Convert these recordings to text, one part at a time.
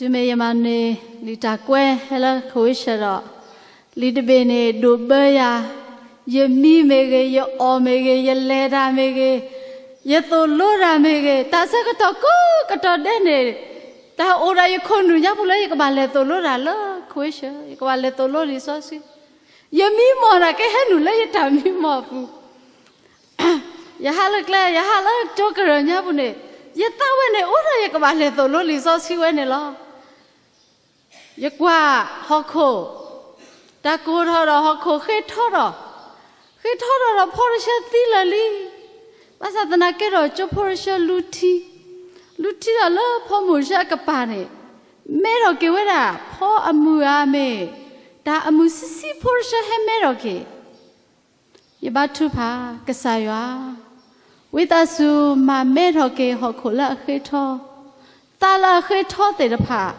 တုၤမ့ၢ်ယမၤန့ၢ်လံာ်တၢ်ကွဲးဟဲလၢ question ဒီး, လံာ်တဘ့ၣ်န့ၣ်ဒိးဘၢယၤ, ယမံမ့ၢ်ဂ့ၤ, ယအီၣ်မ့ၢ်ဂ့ၤ, ယလဲၤတၢ်မ့ၢ်ဂ့ၤ, ယသိၣ်လိတၢ်မ့ၢ်ဂ့ၤ, တၢ်ဆၢကတီၢ်ကိးကတီၢ်ဒဲးန့ၣ်, တၢ်အိၣ်ဒီးယခိၣ်နူာ်ညါပူၤလၢယကဘၣ်လဲၤသိၣ်လိတၢ်လၢ question, ယကဘၣ်လဲၤသိၣ်လိလံာ်စီဆှံ, ယမံမီၢ်တၢ်ကဟဲနုာ်လၢယတၢ်မံမီၢ်အပူၤ ယဟးလၢကျဲ, ယဟးလၢကၠိကရၢၢ်ညါပူၤန့ၣ်, ယသးဝဲန့ၣ် အိၣ်ဒီးယကဘၣ်လဲၤသိၣ်လိလံာ်စီဆှံဝဲန့ၣ်လီၤ. ယကွၢ်ဟီၣ်ခိၣ်, တၢ်ကိၢ်ထီၣ်ဒီးဟီၣ်ခိၣ်ဃ့ထီထီၣ်, ဃ့ထီထီၣ်ဒီးဖီတဆၢသံလၢာ်လံ. ဘၣ်ဆၣ်သနာ်က့ဒီး ကၠိဖိတဆၢလူထံ, လူထံဒီးလၢဖီမိၢ်ဆၢအကပၤန့ၣ်, မဲထီၣ်က့ၤဝဲဒၣ် ဖီအမုၢ်ဧါမ့ၢ်, တၢ်အမုၢ်ဆံးဆံးဖိတဆၢဟဲမဲထီၣ်က့ၤ ယဘါထုကဖၣ်ကစၢ်ယွၤ, ဝံသးစူၤမၤမဲထီၣ်က့ၤဟီၣ်ခိၣ်လၢအဃ့ထီ, သးလၢအဃ့ထီသ့ၣ်တဖၣ်,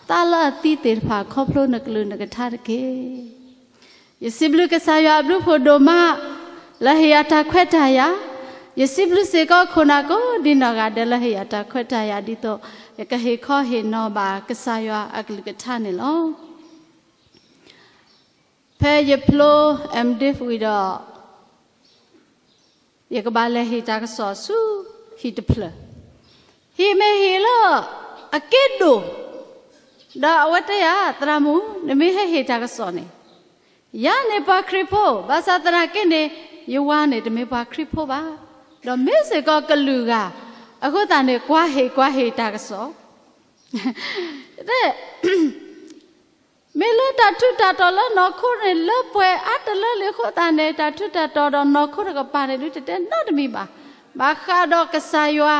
သးလၢအသံသ့ၣ်တဖၣ် ခီဖျိနကလုၢ်နကထါတက့ၢ်. ယစံးဘျုးကစၢ်ယွၤအဘျုးအဖှိၣ်ဒိၣ်မး လၢဟ့ၣ်ယၤတၢ်ခွဲးတၢ်ယာ်, ယစံးဘျုးစ့ၢ်ကီးခိၣ်နၢ်ကိးဒံနီၢ်ဂၤဒဲးလၢဟ့ၣ်ယၤတၢ်ခွဲးတၢ်ယာ်ဒ်သိး ယကဟ့ၣ်ခီဟ့ၣ်နီၤဘၣ်ကစၢ်ယွၤအကလုၢ်ကထါန့ၣ်လီၤ. ဖဲယဖျိ MDiv ဝံၤဒီး, ယကဘၣ်လဲၤဟ့ၣ်တၢ်ကစီၣ်ဆူဟံၣ်တဖျၢၣ်, ဟံၣ်မ့ၢ်ဟံၣ်လၢအက့ဒိၣ်, ဒီးအဝဲတဲယၤ သရၣ်မုၣ် နမ့ၢ်ဟဲဟ့ၣ်တၢ်ကစီၣ်န့ၣ်, ယၤန့ၣ်ပှၤခရံာ်ဖိ, ဘၣ်ဆၣ်သနာ်က့န့ၣ် ယဝၤန့ၣ်တမ့ၢ်ပှၤခရံာ်ဖိဘၣ်, ဒီးမ့ၢ်စ့ၢ်ကီးကလုာ်ဂၤ, အဃိသတးန့ၣ် ကွၢ်ဟ့ၣ်ကွၢ်ဟ့ၣ်တၢ်ကစီၣ် တဲ မ့ၢ်လၢတၢ်ထူးတၢ်တီၤလၢနီၢ်ခိန့ၣ် လၢပှဲၤအါတလၢလံအဃိသတးန့ၣ်, တၢ်ထူးတၢ်တီၤဒီးနီၢ်ခိတကပၤန့ၣ်ဒုး တတဲနီတမံၤဘၣ်. ဘၣ်ဃးဒီးကစၢ်ယွၤ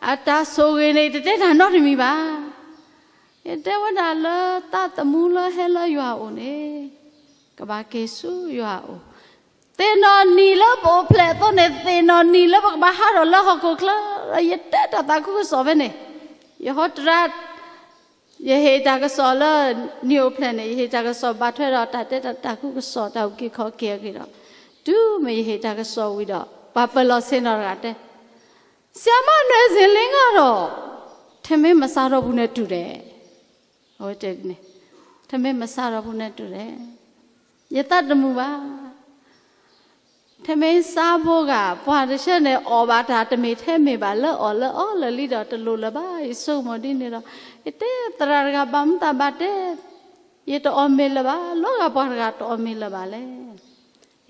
အတၢ်ဆိၣ်ဂ့ၤန့ၣ် တတဲတၢ်နီတမံၤဘၣ်. ယတဲဝဲဒၣ်လၢသးသမူလၢဟဲလၢယွၤအအိၣ်န့ၣ်, ကဘၣ်က့ၤဆူယွၤအအိၣ်, သ့ၣ်နီၣ်နံၤလၢပအိၣ်ဖျဲၣ်အသိးန့ၣ် သ့ၣ်နီၣ်နံၤလၢပကဘၣ်ဟးထီၣ်လၢဟီၣ်ခိၣ်ချၢ, ယတဲတၢ်သးခုကစီၣ်ဖဲန့ၣ်, ယဟီတရါ ယဟ့ၣ်တၢ်ကစီၣ်လၢနံၣ်အိၣ်ဖျဲၣ်န့ၣ်, ယဟ့ၣ်တၢ်ကစီၣ်ဘၣ်ထွဲဒီးတၢ်တဲတၢ်သးခုကစီၣ်တၢ်အုၣ်က့ၤခီၣ်က့ၤအဂ့ၢ်ဒီး, တုၤမ့ၢ်ယဟ့ၣ်တၢ်ကစီၣ်ဝံၤဒီး ပှၤပၢၤလီၢ်ဆ့ၣ်နီၤတဂၤတဲ, ဆရာမနွယ်စင်လင်းကတော့ ထမင်းမစားတော့ဘူးနဲ့တူတယ်, အဝဲတဲန့ၣ်, ထမင်းမစားတော့ဘူးနဲ့တူတယ်, ယသးတမုာ်ဘၣ် ထမင်းစားဖို့က ပှၤတဆၢန့ၣ် အီၣ်ဘၣ်တၢ်တမ့ၢ်ထဲမ့ၢ်ဘၣ် လၢအီၣ်လၢအီလၢာ်လံဒီး တလိၣ်လၢၤဘၣ်. ယဆိကမိၣ်ဒ်န့ၣ်ဒီး, ယတဲသရၣ်တဂၤ ဘၣ်မူဘၣ်ဒါတဲ, ယတအီၣ်မ့ၤလၢၤဘၣ်, လီၤဂာ်ပှၤတဂၤတအီၣ်မ့ၤလၢၤဘၣ်လဲၣ်.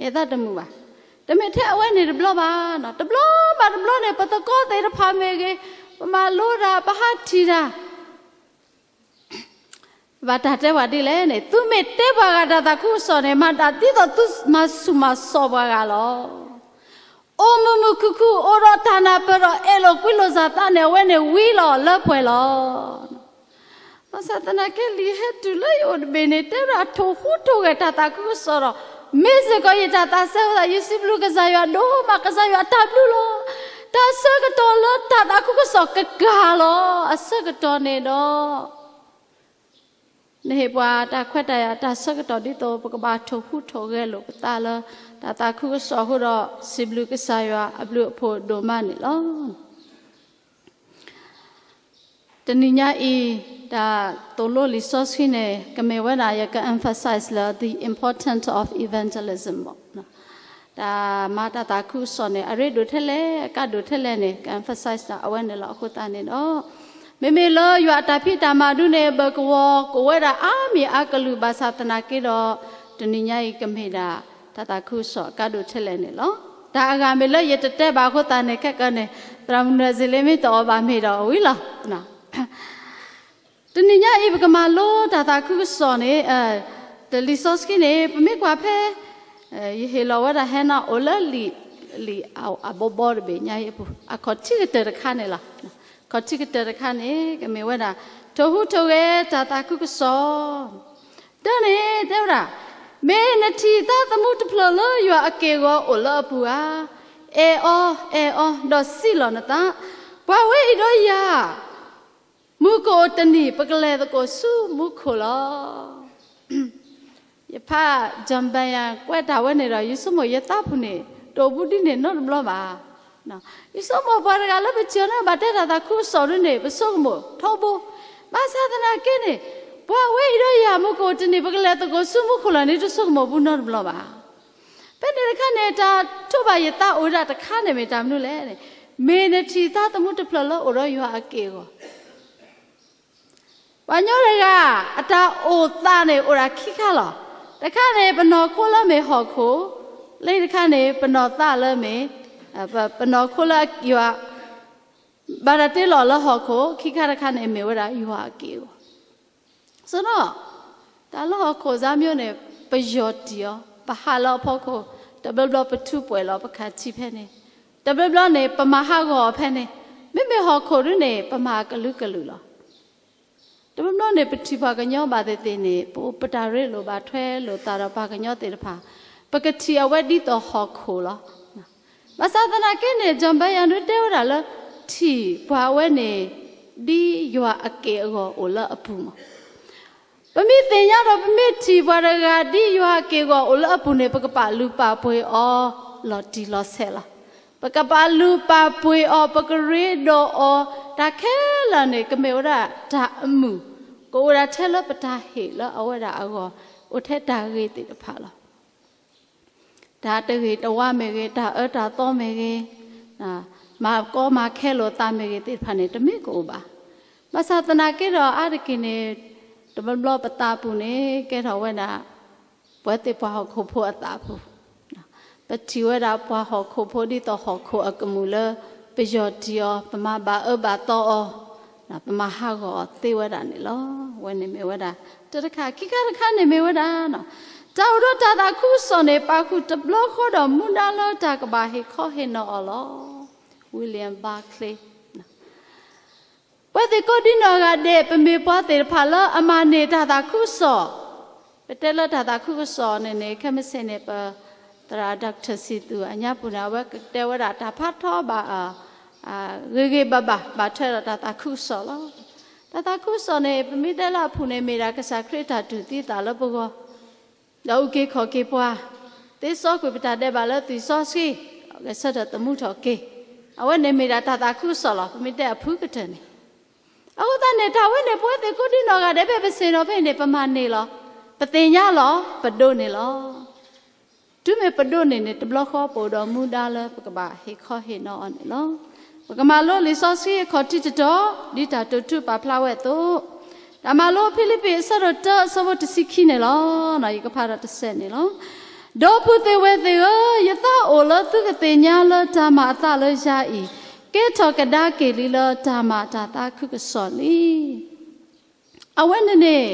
ယသးတမုာ်ဘၣ်. တမ့ၢ်ထဲအဝဲန့ၣ်တဘျီဘၣ်, တဘျီဘၣ်တဘျီန့ၣ် ပသကိးသ့ၣ်တဖၣ်မ့ၢ်ဂ့ၤ, ပမၤလိတၢ် ပဟးထံၣ်တၢ် ဘၣ်တၢ်တဲပှၤဒ်လဲၣ်န့ၣ်, သုမ့ၢ်တဲပှၤဂၤတၢ်သးခုကစီၣ်န့ၣ် မၤတၢ်ဒ်သိးသုမၤဆူၣ်မၤစိးပှၤဂၤလီၤ. အိၣ်မုာ်မုာ်ခုၣ်ခုၣ် အိၣ်ဒီးတၢ်နၢ်ပၢၢ်ဒီး အဲၣ်လိာ်ကွံလိာ်စၢ်သးန့ၣ် အဝဲန့ၣ်ဝံလီၤလၢပှဲၤလီၤ. ဘၣ်ဆၣ်သနာ်က့ လံာ်ဟဲတုၤလၢယအိၣ်တဘ့ၣ်န့ၣ် တဲဝဲဒၣ်ထိၣ်ဟူးထိၣ်ဂဲၤတၢ်သးခုကစီၣ်ဒီး, မ့ၢ်စ့ၢ်ကီးယတၢ်သးစဲဝဲဒၣ် ယစံးဘျုးကစၢ်ယွၤဒိၣ်မး, ကစၢ်ယွၤအတၢ်ဘျုးလီၤ. တၢ်ဆၢကတီၢ်လၢတၢ်သးခုကစီၣ်ကကၤလီၤ. အဆၢကတီၢ်န့ၣ်ဒီး နဟ့ၣ်ပှၤတၢ်ခွဲးတၢ်ယာ်တၢ်ဆၢကတီၢ်ဒ်သိး ပကဘၣ်ထိၣ်ဟူးထိၣ်ဂဲၤလိာ်ပသးလၢ တၢ်သးခုကစီၣ်အဃိဒီး စံးဘျုးကစၢ်ယွၤအဘျုးအဖှိၣ်ဒိၣ်မးန့ၣ်လီၤ. တနံၤညါအံၤ တၢ်သိၣ်လိလံာ်စီဆှံန့ၣ် ကမ့ၢ်ဝဲဒၣ် ယက emphasize လၢ the importance of evangelism ဘၣ် တၢ်မၤတၢ်သးခုကစီၣ်န့ၣ် အရ့ဒိၣ်ထဲလဲၣ် အကါဒိၣ်ထဲလဲၣ်န့ၣ် က emphasize တၢ်အဝဲန့ၣ်လီၤ. အဃိသတးန့ၣ်ဒီး မ့မ့ၢ်လၢယွၤအတၢ်ဖံးတၢ်မၤဒုန့ၣ် ဘၢၣ်ကဝီၤကအိၣ်ဝဲဒၣ်အါမံၤအါကလုာ်ဘၣ်ဆၣ်သနာ်က့ဒီး တနံၤညါအံၤကမ့ၢ်ဒၣ် တၢ်သးခုကစီၣ်အကါဒိၣ်ထဲလဲၣ်န့ၣ်လီၤ. တၢ်အဂၤမ့ၢ်လၢယတတဲဘၣ်အဃိသတးန့ၣ် ခဲကနံၣ် သရၣ်မုၣ်နွဲၣ်စ့လ့မ့ၢ်တအီၣ်ဘၣ်မ့ၤဒီးဝံၤလီၤ. တနံၤညါအံၤ ပကမၤလိတၢ်သးခုကစီၣ်န့ၣ် တၢ်လံာ်စီဆှံန့ၣ် ပမ့ၢ်ကွၢ်ဖဲ ယဟ့ၣ်လီၤဝဲဒၣ်ဟဲနၤအိၣ်လၢလံာ် လံာ်အဘီဘီတဘ့ၣ်ညါအံၤအပူၤ အခီၣ်ထံးကတၢၢ်တခါန့ၣ်လီၤ. အခီၣ်ထံးကတၢၢ်တခါန့ၣ် ကမ့ၢ်ဝဲဒၣ် ထိၣ်ဟူးထိၣ်ဂဲၤတၢ်သးခုကစီၣ် တၢ်န့ၣ်တဲဝဲဒၣ်, မ့ၢ်နထံၣ်သးသမူတဖျၢၣ်လၢယွၤအက့ၢ်အဂီၤအိၣ်လၢအပူၤဧါ, အဲၣ်အီၤ အဲၣ်အီၤ ဒီးစံးလီၤနသး, ပှၤဝဲအံၤဒီးယၤ မုၢ်ကအိၣ်တနံၤ ပကလဲၤသကိးဆူမူခိၣ်လီၤ. ယဖး John Bunyan ကွဲးတၢ်ဝဲန့ၣ်ဒီး ယဆိကမိၣ်ယသးပူၤန့ၣ် တအိၣ်ဘူးဒ်န့ၣ်နီတဘျီဘၣ်. ယဆိကမိၣ်ပှၤတဂၤလၢပစၢၤန့ၣ် ဘၣ်တဲတၢ်သးခုကစီၣ်ဒ်န့ၣ် ပဆိကမိၣ်ထီဘိ ဘၣ်ဆၣ်သနာ်က့န့ၣ်, ပှၤဝဲအံၤဒီးယၤမူကအိၣ်တနံၤ ပကလဲၤသကိးဆူမူခိၣ်လီၤန့ၣ် တဆိကမိၣ်ပူၤနီတဘျီဘၣ်. ဖဲန့ၣ်တခါန့ၣ် တၢ်ထိးဘၣ်ယသးအိၣ်ဝဲဒၣ်တခါန့ၣ်မ့ၢ်တၢ်မနုၤလဲၣ်န့ၣ်, မ့ၢ်နထံၣ်သးသမူတဖျၢၣ်လၢအိၣ်ဒီးယွၤအက့ၢ်အဂီၤ ပှၤကညီတဂၤ အတၢ်အိၣ်သးန့ၣ်အိၣ်ဒၣ်ခံခါလီၤ. တခါန့ၣ် ပနီၢ်ခိလၢမ့ၢ်ဟီၣ်ခိၣ်, လၢတခါန့ၣ် ပနီၢ်သးလၢမ့ၢ်, ပနီၢ်ခိလၢယွၤ ဘၣ်တၢ်တ့လီၤလၢဟီၣ်ခိၣ်, ခံခါတခါန့ၣ် မ့ၢ်ဝဲဒၣ်ယွၤအက့ၢ်အဂီၤ. ဆိုတော့, တၢ်လၢဟီၣ်ခိၣ်စါမျိုးန့ၣ် ပယီၢ်တံၢ်အီၤ, ပဟးလၢအဖီခိၣ်, တဘျီဘျီပထူပှဲၤလီၤပခးထံဖဲန့ၣ်, တဘျီဘျီန့ၣ် ပမၤဟးဂီၤအီၤဖဲန့ၣ်, မ့မ့ၢ်ဟီၣ်ခိၣ်ဒုန့ၣ် ပမၤကလုာ်ကလုာ်လီၤ. တဘျီဘျီန့ၣ် ပထံၣ်ပှၤကညီဘၣ်သ့ၣ်သ့ၣ်န့ၣ် ပအိၣ်ပတၢ်ရ့လိာ်ဘၣ်ထွဲလိာ်သးဒီးပှၤကညီသ့ၣ်တဖၣ်, ပကထံၣ်အဝဲဒ်သိးဟီၣ်ခိၣ်လီၤ. ဘၣ်ဆၣ်သနာ်က့န့ၣ် John Bunyan ဒုတဲဝဲဒၣ်လၢ ထံၣ်ပှၤအဝဲန့ၣ် ဒ်ယွၤအက့ၢ်အဂီၤအိၣ်လၢအပူၤမး ပမ့ၢ်သ့ၣ်ညါဒီးပမ့ၢ်ထံၣ်ပှၤတဂၤဒ်ယွၤအက့ၢ်အဂီၤအိၣ်လၢအပူၤန့ၣ် ပကပာ်လုၢ်ပာ်ပှ့ၤအီၤလီၤတံၢ်လီၤဆဲးလီၤ. ပကပာ်လုၢ်ပာ်ပှ့ၤအီၤ, ပကရ့ဒီးအီၤ, တၢ်ခဲလၢာ်န့ၣ် ကမ့ၢ်ဝဲဒၣ်တၢ်အမုာ်, ကအိၣ်ဒၣ်ထဲလၢပတၢ်ဟ့ၣ်လၢအဝဲဒၣ်အဂီၢ်, အိၣ်ထဲတၢ်ဂ့ၤသ့ၣ်တဖၣ်လီၤ. တၢ်တဂ့ၤတဝါမ့ၢ်ဂ့ၤ, တၢ်အၢတၢ်သီမ့ၢ်ဂ့ၤ, မၤကီမၤခဲလိာ်သးမ့ၢ်ဂ့ၤသ့ၣ်တဖၣ်န့ၣ် တမ့ၢ်ကအိၣ်ဘၣ်. ဘၣ်ဆၣ်သနာ်က့ဒီးအါတက့ၢ်န့ၣ် တဘျီဘျီပသးပူၤန့ၣ် ကဲထီၣ်ဝဲဒၣ် ပဝဲသ့ၣ်ပှၤဟီၣ်ခိၣ်ဖိအသးပူၤ, ပထံၣ်ဝဲဒၣ်ပှၤဟီၣ်ခိၣ်ဖိဒ်သိးဟီၣ်ခိၣ်အကမူၣ်လၢ ပယီၢ်တံၢ်အီၤ, ပမၤဘၣ်အၢဘၣ်သီအီၤ, ပမၤဟးဂီၤအီၤသ့ဝဲဒၣ်န့ၣ်လီၤ. အဝဲန့ၣ်မ့ၢ်ဝဲဒၣ် တၢ်တခါ, ခံခါတခါန့ၣ်မ့ၢ်ဝဲဒၣ် တၢ်အိၣ်ဒီးတၢ်သးခုကစီၣ်န့ၣ် ပာ်ဃုာ်တဘျီဃီဒီးမူဒါလၢတၢ်ကဘၣ်ဟ့ၣ်ခီဟ့ၣ်နီၤအီၤလီၤ. William Barclay ပဝဲသ့ၣ်ကိးဒံနီၢ်ဂၤဒဲး ပမ့ၢ်ပှၤသ့ၣ်တဖၣ်လၢအမၤန့ၢ်တၢ်သးခုကစီၣ်, ပတဲလၢတၢ်သးခုကစီၣ်န့ၣ်န့ၣ် ခဲမုၢ်ဆ့ၣ်န့ၣ် ပသရၣ် Doctor စံသူၣ်အညါပူၤန့ၣ် အဝဲကတဲဝဲဒၣ်တၢ်ဖးထီဘၣ် ဂ့ၤဂ့ၤဘၣ်ဘၣ် ဘၣ်ထွဲဒီးတၢ်သးခုကစီၣ်လီၤ. တၢ်သးခုကစီၣ်န့ၣ် ပမ့ၢ်တဲလၢအဖုၣ်န့ၣ် မ့ၢ်ဒၣ်ကစၢ်ခရံာ်အတၢ်တူၢ်သံသးလၢပဂီၢ် ဒီးအုၣ်က့ၤခီၣ်က့ၤပှၤ, သ့စီကွံာ်ပတၢ်ဒဲးဘးလၢသွံၣ်စီဆှံ, ဂဲၤဆၢထၢၣ်သမူထီၣ်က့ၤ, အဝဲန့ၣ်မ့ၢ်ဒၣ်တၢ်သးခုကစီၣ်လီၤ. ပမ့ၢ်တဲအဖုၣ်ကတၢၢ်န့ၣ်, အဃိသတးန့ၣ် တၢ်ဝဲန့ၣ် ပဝဲသ့ၣ်ကိးဒံနီၢ်ဂၤဒဲး ဖဲပဆ့ၣ်နီၤဖဲအံၤန့ၣ် ပမၤန့ၢ်လီၤ, ပသ့ၣ်ညါလီၤ, ပဒိးန့ၢ်လီၤ. တုၤမ့ၢ်ပဒိးန့ၢ်န့ၣ် တဘျီဃီပအိၣ်ဒီးမူဒါလၢ ပကဘၣ်ဟ့ၣ်ခီဟ့ၣ်နီၤအီၤန့ၣ်လီၤ. ပကမၤလိလံာ်စီဆှံအခီၣ်ထံးတတီၤ, ဒ်တၢ်တိာ်ထူပာ်ဖျါဝဲအသိး, တၢ်မၤလိဖံလံးပံးအဆၢဒိၣ်တၢအဆၢဖိတဆံခံန့ၣ်လီၤ. ယကဖးဒီးတစဲးန့ၣ်လီၤ. ဒီပုၢ်ဝဲၢ်သ့ၣ်ဧၢ, ယသးအိၣ်လၢသုကသ့ၣ်ညါလၢတၢ်မၤအသးလၢယၤအံၤ, ကဲထီၣ်ကဒါက့ၤလံလၢတၢ်မၤတၢ်သးခုကစီၣ်လံ. အဝဲန့ၣ်န့ၣ်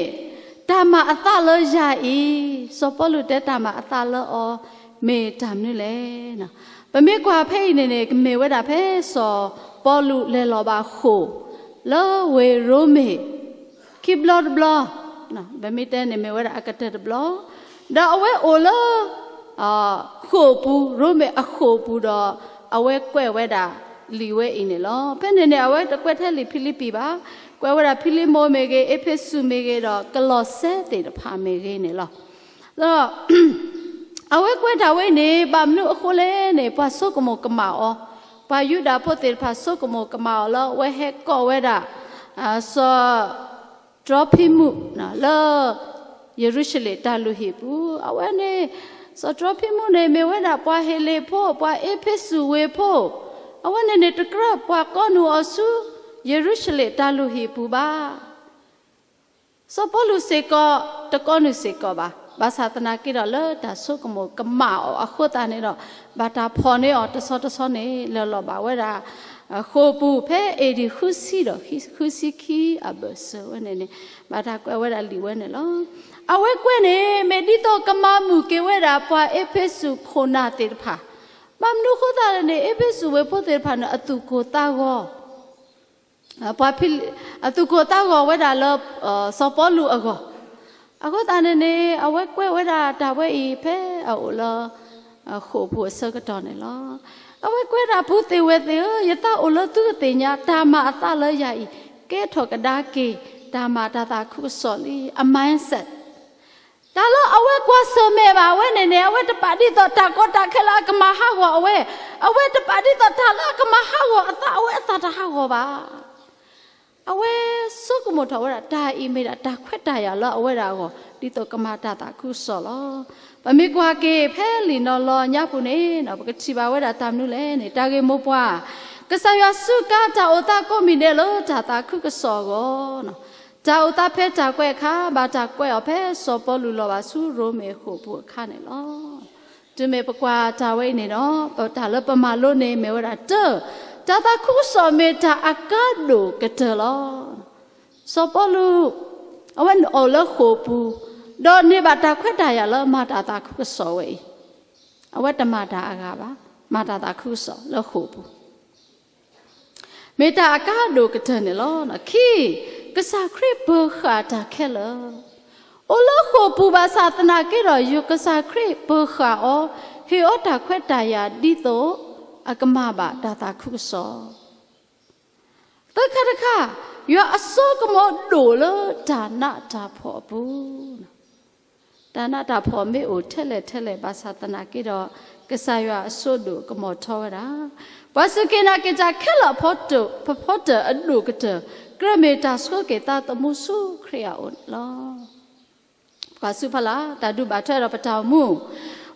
တၢ်မၤအသးလၢယၤအံၤ, စီၤပီလူးတဲတၢ်မၤအသးလၢအီၤ မ့ၢ်တၢ်မနုၤလဲၣ်. ပမ့ၢ်ကွၢ်ဖဲအံၤန့ၣ်န့ၣ် ကမ့ၢ်ဝဲဒၣ်ဖဲစီၤပီလူးလဲၤလီၤဘၣ်ဃိာ် လၢဝ့ၢ်ရိမ့ၤ ခံဘျီတဘျီ, ပမ့ၢ်တဲန့ၣ်မ့ၢ်ဝဲဒၣ်အကတၢၢ်တဘျီ, ဒီးအဝဲအိၣ်လၢ ဃိာ်ပူၤ, ရိမ့ၤအဃိာ်ပူၤဒီး အဝဲကွဲးဝဲဒၣ်လံာ်ဝဲအံၤန့ၣ်လီၤ. ဖဲန့ၣ်န့ၣ် အဝဲတကွဲးထဲလံာ်ဖံလံးပံးဘၣ်, ကွဲးဝဲဒၣ်ဖံလံးမိၣ်မ့ၢ်ဂ့ၤ, အ့းဖ့းစူးမ့ၢ်ဂ့ၤ, ဒီးကလီးစဲသ့ၣ်တဖၣ်မ့ၢ်ဂ့ၤန့ၣ်လီၤ. ဒီး အဝဲကွဲးတၢ်ဝဲအံၤန့ၣ် ဘၣ်မနုၤအဃိလဲၣ်န့ၣ် ပှၤဆိကမိၣ်ကမၣ်အီၤ, ပှၤယူဒၤဖိသ့ၣ်တဖၣ်ဆိကမိၣ်ကမၣ်အီၤလၢအဝဲဟဲကိးဝဲဒၣ် စီၤ တြီဖံမုၣ် လၢ ယရူၤၡလ့ၣ်တၢ်လုၢ်ဟံၣ်ပူၤ, အဝဲန့ၣ် စီၤတြီဖံမုၣ်န့ၣ် မ့ၢ်ဝဲဒၣ်ပှၤဟ့းလ့ၣ်ဖိ, ပှၤအ့းဖ့းစူးဝ့ၢ်ဖိ, အဝဲန့ၣ်န့ၣ် တကြၢးပှၤကိးနုာ်အီၤဆူ ယရူၤၡလ့ၣ်တၢ်လုၢ်ဟံၣ်ပူၤဘၣ်. စီၤပီလူးစ့ၢ်ကီး တကိးနုာ်စ့ၢ်ကီးဘၣ်. ဘၣ်ဆၣ်သနာ်က့ဒီး လၢတၢ်ဆိကမိၣ်ကမၣ်အီၤအဃိသတးန့ၣ်ဒီး ဘၣ်တၢ်ဖီၣ်န့ၢ်အီၤတဆီတဆီန့ၣ် လဲၤလီၤဘၣ်ဝဲဒၣ် ဃိာ်ပူၤဖဲ A.D ဃုဆံဒီး ဃုဆံခံအဘၢၣ်စၢၤဝဲန့ၣ်န့ၣ် ဘၣ်တၢ်ကွဲးဝဲဒၣ်လံာ်ဝဲန့ၣ်လီၤ. အဝဲကွဲးန့ၣ် မ့ၢ်ဒ်သိးကမၤမုာ်က့ၤဝဲဒၣ် ပှၤအ့းဖ့းစူးခိၣ်နၢ်သ့ၣ်တဖၣ်, ဘၣ်မနုၤအဃိသတးန့ၣ် အ့းဖ့းစူးဝ့ၢ်ဖိသ့ၣ်တဖၣ်န့ၣ် အသူၣ်ကိၢ်သးဂီၤ ပှၤဖံလံး အသူၣ်ကိၢ်သးဂီၤဝဲဒၣ်လၢ စီၤပီလူးအဂီၢ်, အဃိသတးန့ၣ်န့ၣ် အဝဲကွဲးဝဲဒၣ်တၢ်ဝဲအံၤ ဖဲအအိၣ်လၢ ဃိာ်ပူၤအဆၢကတီၢ်န့ၣ်လီၤ. အဝဲကွဲးဒၣ် ပုၢ်သ့ၣ်ဝဲၢ်သ့ၣ်ဧၢ, ယသးအိၣ်လၢသုကသ့ၣ်ညါ တၢ်မၤအသးလၢယၤအံၤ ကဲထီၣ်ကဒါက့ၤ တၢ်မၤတၢ်သးခုကစီၣ်လံ, အ mindset တၢ်လၢအဝဲကွၢ်ဆၢၣ်မဲာ်ဘၣ်ဝဲန့ၣ်န့ၣ် အဝဲတပာ်ဒ်သိးတၢ်ကီတၢ်ခဲလၢအကမၤဟးဂီၤအဝဲ, အဝဲတပာ်ဒ်သိးတၢ်လၢအကမၤဟးဂီၤအသးအဝဲအသးတဟးဂီၤဘၣ်. အဝဲဆိကမိၣ်ထီၣ်ဝဲဒၣ်တၢ်အံၤမ့ၢ်ဒၣ်တၢ်ခွဲးတၢ်ယာ်လၢအဝဲဒၣ်အဂီၢ် ဒ်သိးကမၤတၢ်သးခုကစီၣ်လီၤ. ပမ့ၢ်ကွၢ်က့ၤဖဲလံာ်နီၤလီၤညါပူၤန့ၣ် ပကထံၣ်ဘၣ်ဝဲဒၣ်တၢ်မနုၤလဲၣ်န့ၣ် တၢ်ဂ့ၢ်မိၢ်ပှၢ်, ကစၢ်ယွၤစူးကါတၢ်အိၣ်သးကိးမံၤဒဲးလၢတၢ်သးခုကစီၣ်အဂီၢ်, တၢ်အိၣ်သးဖဲတၢ်ကွဲးအခါ ဘၣ်တၢ်ကွဲးအီၤဖဲစီၤပီလူးလီၤဘၣ်ဆူရိမ့ၤဃိာ်ပူၤအခါန့ၣ်လီၤ. တုၤမ့ၢ်ပကွၢ်တၢ်ဝဲအံၤန့ၣ်ဒီး ပတၢ်လၢပမၤလိန့ၣ်မ့ၢ်ဝဲဒၣ်တၢ်, တၢ်သးခုကစီၣ်မ့ၢ်တၢ်အကါဒိၣ်ကတၢၢ်လီၤ. စီၤပီလူး အဝဲအိၣ်လၢဃိာ်ပူၤ, ဒီးန့ၢ်ဘၣ်တၢ်ခွဲးတၢ်ယာ်လၢမၤတၢ်သးခုကစီၣ်ဝဲအံၤ, အဝဲတမၤတၢ်အဂၤဘၣ်, မၤတၢ်သးခုကစီၣ်လၢဃိာ်ပူၤ မ့ၢ်တၢ်အကါဒိၣ်ကတၢၢ်န့ၣ်လီၤ. ခံ, ကစၢ်ခရံာ်ပၢၤဃာ်တၢ်ခဲလၢာ်, အိၣ်လၢဃိာ်ပူၤဘၣ်ဆၣ်သနာ်က့ဒီး ယွၤကစၢ်ခရံာ်ပၢၤဃာ်အီၤ, ဟ့ၣ်အီၤတၢ်ခွဲးတၢ်ယာ်ဒ်သိး အကမၤဘၣ်တၢ်သးခုကစီၣ် သၢခါတခါ, ယွၤအစိကမီၤဒိၣ်လၢတၢ်နးတၢ်ဖှီၣ်အပူၤ, တၢ်နးတၢ်ဖှီၣ်မ့ၢ်အိၣ်ထဲလဲၣ်ထဲလဲၣ်ဘၣ်ဆၣ်သနာ်က့ဒီး ကစၢ်ယွၤအစိဒိၣ်ကမီၤထီဝဲဒၣ် ပှၤစူၢ်က့ၤနာ်က့ၤတၢ်ခဲလၢာ်အဖီတၢၣ်, ဖီတၢၣ်အဒိၣ်ကတၢၢ် ကြၢးမ့ၢ်တၢ်ဆှၢက့ၤသးသမူဆူခရံာ်အအိၣ်န့ၣ်လီၤ. ပှၤစူၢ်ဖီလာ် တၢ်ဒုးဘၣ်ထွဲဒီးပတၢ်အိၣ်မူ,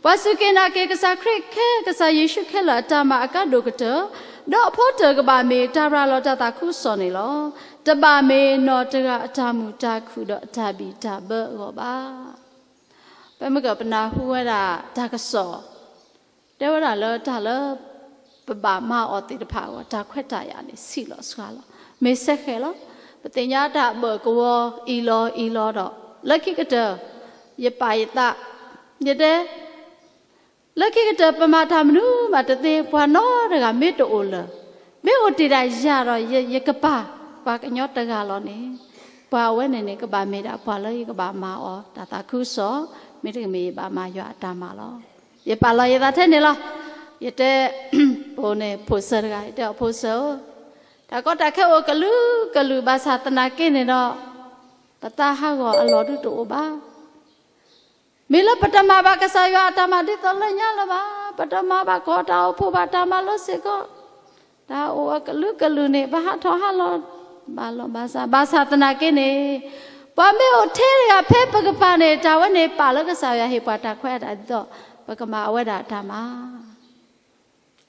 ပှၤစူၢ်က့ၤနာ်က့ၤကစၢ်ခရံာ်ခဲ ကစၢ်ယ့ၣ်ၡူးခဲလၢာ်အတၢ်မၤအကါဒိၣ်ကတၢၢ်, ဒီးအဖီတၢၣ်ကဘၣ်မ့ၢ်တၢ်ရၤလီၤတၢ်သးခုကစီၣ်န့ၣ်လီၤ. တဘၣ်မ့ၢ်နီၢ်တဂၤအတၢ်မုာ်တၢ်ခုၣ်ဒီးအတၢ်ဘံၣ်တၢ်ဘၢအဂီၢ်ဘၣ်. ပမ့ၢ်ကပနၢ်ဟူဝဲဒၣ်တၢ်ကစီၣ် တဲဝဲဒၣ်လၢတၢ်လၢ ပဘၣ်မၤအီၤသ့ၣ်တဖၣ်အဂီၢ် တၢ်ခွဲးတၢ်ယာ်န့ၣ် ဆံးလီၤစှၤလီၤ မ့ၢ်စဲဃဲၤလီၤ. ပသ့ၣ်ညါတၢ်ဘၢၣ်ကဝီၤအံၤလီၤအံၤလီၤဒီး လၢခံကတၢၢ် ယပာ်ယသး ယတဲ လၢခံကတၢၢ်ပမၤတၢ်မနုၤမးတသ့ ပှၤနီတဂၤမ့ၢ်တအိၣ်လၢၤ မ့ၢ်အိၣ်တ့ၢ်ဒၣ်ယၤဒီး ယကပာ် ပှၤကညီတဂၤလီၤန့ၣ် ပှၤအဝဲန့ၣ်န့ၣ် ကဘၣ်မ့ၢ်ဒၣ်ပှၤလၢယကဘၣ်မၤအီၤတၢ်သးခုကစီၣ်, မ့တမ့ၢ်ယဘၣ်မၤယွၤအတၢ်မၤလီၤ. ယပာ်လီၤယသးထဲန့ၣ်လီၤ. ယတဲ ပအိၣ်န့ၣ်ဖိစၢၤတဂၤ ယတဲအီၤဖိစၢၤဧၢ, တၢ်ကီတၢ်ခဲအိၣ်ကလုာ်ကလုာ်ဘၣ်ဆၣ်သနာ်က့န့ၣ်ဒီး ပသးဟးဂီၤအလီၢ်ဒုတအိၣ်ဘၣ် မ့ၢ်လၢပတမၤဘၣ်ကစၢ်ယွၤအတၢ်မၤဒ်သိးလၢညါလၢၤဘၣ်, ပတမၤဘၣ်ကီၢ်တၢ်အိၣ်ဖှိၣ်ဘၣ်တၢ်မၤလိစ့ၢ်ကီး, တၢ်အိၣ်အကလုာ်ကလုာ်န့ၣ် ပဟးထီၣ်ဟးလီၤ ဘၣ်လီၤဘၣ်ဆၣ်, ဘၣ်ဆၣ်သနာ်က့န့ၣ် ပှၤမ့ၢ်အိၣ်ထဲတဂၤဖဲပကပၤန့ၣ် တၢ်ဝဲန့ၣ်ပာ်လၢကစၢ်ယွၤဟ့ၣ်ပှၤတၢ်ခွဲးတၢ်ဒ်သိး ပကမၤအဝဲဒၣ်အတၢ်မၤ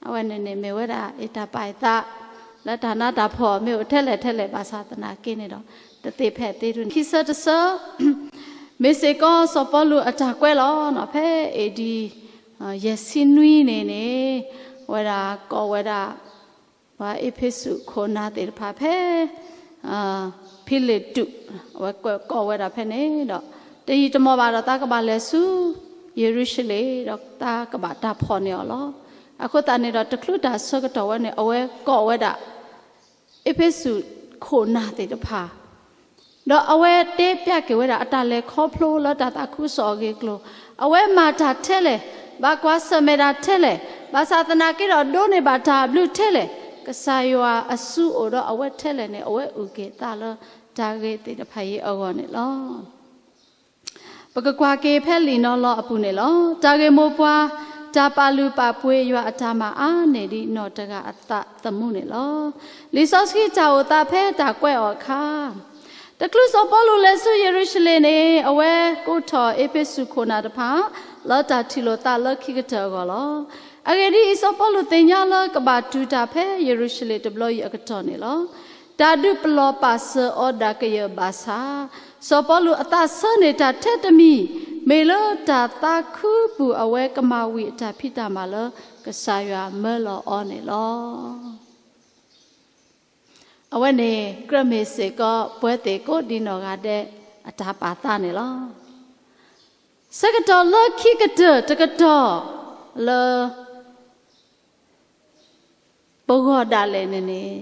အဝဲန့ၣ်န့ၣ်မ့ၢ်ဝဲဒၣ် အတၢ်ပာ်အသး လၢတၢ်နးတၢ်ဖှီၣ်မ့ၢ်အိၣ်ထဲလဲၣ်ထဲလဲၣ်ဘၣ်ဆၣ်သနာ်က့န့ၣ်ဒီး တသ့ဖဲသ့ဒုန့ၣ် ခံဆၢတဆၢ မ့ၢ်စ့ၢ်ကီးစီၤပီလူးအတၢ်ကွဲးလီၤနီၤ ဖဲ A D ယဲၢ်ဆံနွံန့ၣ်န့ၣ် အဝဲဒၣ်ကိးဝဲဒၣ် ပှၤအ့းဖ့းစူးခိၣ်နၢ်သ့ၣ်တဖၣ်ဖဲ ဖံလ့းတူး အဝဲကွဲးကိးဝဲဒၣ်ဖဲန့ၣ်ဒီး တယံာ်တမီၢ်ဘၣ်ဒီး သးကဘၣ်လဲၤဆူယရူၤၡလ့ၣ် ဒီးသးကဘၣ်တၢ်ဖီၣ်န့ၢ်အီၤလီၤ. အဃိသတးန့ၣ်ဒီး တချုးတၢ်ဆၢကတီၢ်ဝဲန့ၣ် အဝဲကိးဝဲဒၣ် အ့းဖ့းစူးခိၣ်နၢ်သ့ၣ်တဖၣ် ဒီးအဝဲတဲဖျါက့ၤဝဲဒၣ် အတၢ်လဲၤခီဖျိလၢတၢ်သးခုကစီၣ်အဂ့ၢ်အကျိၤ, အဝဲမၤတၢ်ထဲလဲၣ်, ဘၣ်ကွၢ်ဆၢၣ်မဲာ်တၢ်ထဲလဲၣ်, ဘၣ်ဆၣ်သနာ်က့ဒီး ဒိးန့ၢ်ဘၣ်တၢ်ဘျုးထဲလဲၣ်, ကစၢ်ယွၤအစုအိၣ်ဒီးအဝဲထဲလဲၣ်န့ၣ် အဝဲအုၣ်က့ၤသးလၢတၢ်ဂ့ၢ်သ့ၣ်တဖၣ်အံၤအဂီၢ်န့ၣ်လီၤ. ပကကွၢ်က့ၤဖဲလံာ်နီၤလီၤအပူၤန့ၣ်လီၤ. တၢ်ဂ့ၢ်မိၢ်ပှၢ်, တၢ်ပာ်လုၢ်ပာ်ပှ့ၤယွၤအတၢ်မၤအါန့ၢ်ဒံးနီၢ်တဂၤအသးသမူန့ၣ်လီၤ. လံာ်စီဆှံတၢ်အိၣ်သးဖဲတၢ်ကွဲးအီၤအခါ, တချုးစီၤပီလူးလဲၤဆူယရူၤၡလ့ၣ်န့ၣ် အဝဲကိးထီၣ်အ့းဖ့းစူးခိၣ်နၢ်တဖၣ် လၢတၢ်ထံၣ်လိာ်သးလၢခံကတၢၢ်အဂီၢ်လီၤ. အဂ့ၢ်ဒ်အံၤ, စီၤပီလူးသ့ၣ်ညါလၢကဘၣ်တုၤတၢ်ဖဲယရူၤၡလ့ၣ်တဘျီအံၤအကတီၢ်န့ၣ်လီၤ. တၢ်ဒုးပလီၢ်ပာ်စၢၤအီၤဒၣ်ကယၢၢ်ဘၣ်ဆၣ်, စီၤပီလူးအသးဆၢန့ၢ်တၢ်ထဲတမံၤ, မ့ၢ်လၢတၢ်သးခုပူၤအဝဲကမၤဝံၤအတၢ်ဖံးတၢ်မၤလၢ ကစၢ်ယွၤမၢလီၤအီၤန့ၣ်လီၤ. အဝဲန့ၣ်ကြၢးမ့ၢ်စ့ၢ်ကီး ပှၤသ့ၣ်ကိးဒံနီၢ်ဂၤဒဲး အတၢ်ပာ်သးန့ၣ်လီၤ. ဆၢကတီၢ်လၢခံကတၢၢ်တကတီၢ်လၢ ပဂီၢ်ဒၣ်လဲာ်န့ၣ်န့ၣ်,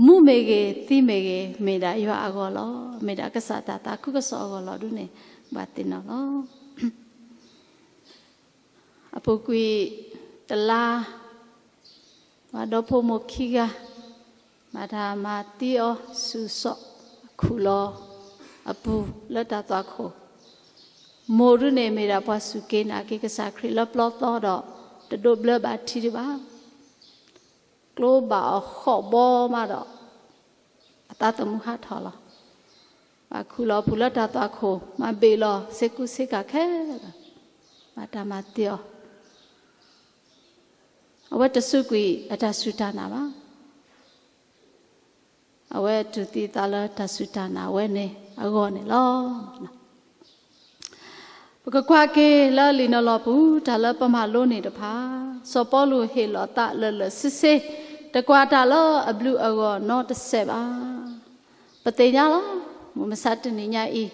မူမ့ၢ်ဂ့ၤ, သံမ့ၢ်ဂ့ၤ, မ့ၢ်ဒၣ်ယွၤအဂီၢ်လီၤ. မ့ၢ်ဒၣ်ကစၢ်တၢ်သးခုကစီၣ်အဂီၢ်လီၤဒုန့ၣ် ဘၣ်သ့ၣ်နီၣ်လီၤ. အပူၤကွံာ်တလါ, ပှၤဒီဖိမိၢ်ခံဂၤ ဘၣ်တၢ်မၤသံအီၤဆူၣ်စီၣ်ခူၣ်လီၤအပူၤလၢတၢ်သွၣ်ခိၣ်, မိၢ်ဒုန့ၣ်မ့ၢ်ဒၣ်ပှၤစူၢ်က့ၤနာ်က့ၤကစၢ်ခရံာ်လၢပျီသီဒီး တဒိးဘျၢဘၣ်ထံဒံးဘၣ်. ကျိဘၣ်အီၤဃီၣ်ဘီမးဒီး သးသမူဟးထီၣ်လီၤ. ဘၣ်ခူၣ်လီၤပူၤလၢတၢ်သွၣ်ခိၣ်, မၤဘ့ၣ်လီၤစ့ကူစ့ကၤခဲလၢာ်, ဘၣ်တၢ်မၤတ့ၢ်အီၤ. အဝဲတစူးကွံာ်အတၢ်စူၢ်တၢ်နာ်ဘၣ်. အဝဲတူၢ်သံသးလၢတၢ်စူၢ်တၢ်နာ်ဝဲန့ၣ်အဂီၢ်န့ၣ်လီၤ. ပကကွၢ်က့ၤလၢလံာ်နီၢ်လီၢ်ပူၤ တၢ်လၢပမၤလိန့ၢ်တဖၣ်, စီၤပီလူးဟ့ၣ်လီၤသးလၢာ်လၢာ်ဆ့ဆ့, တကွၢ်တၢ်လၢအဘျုးအဂီၢ်နီတစဲးဘၣ်. ပသ့ၣ်ညါလီၤ, မုၢ်မဆါတနံၤညါအံၤ,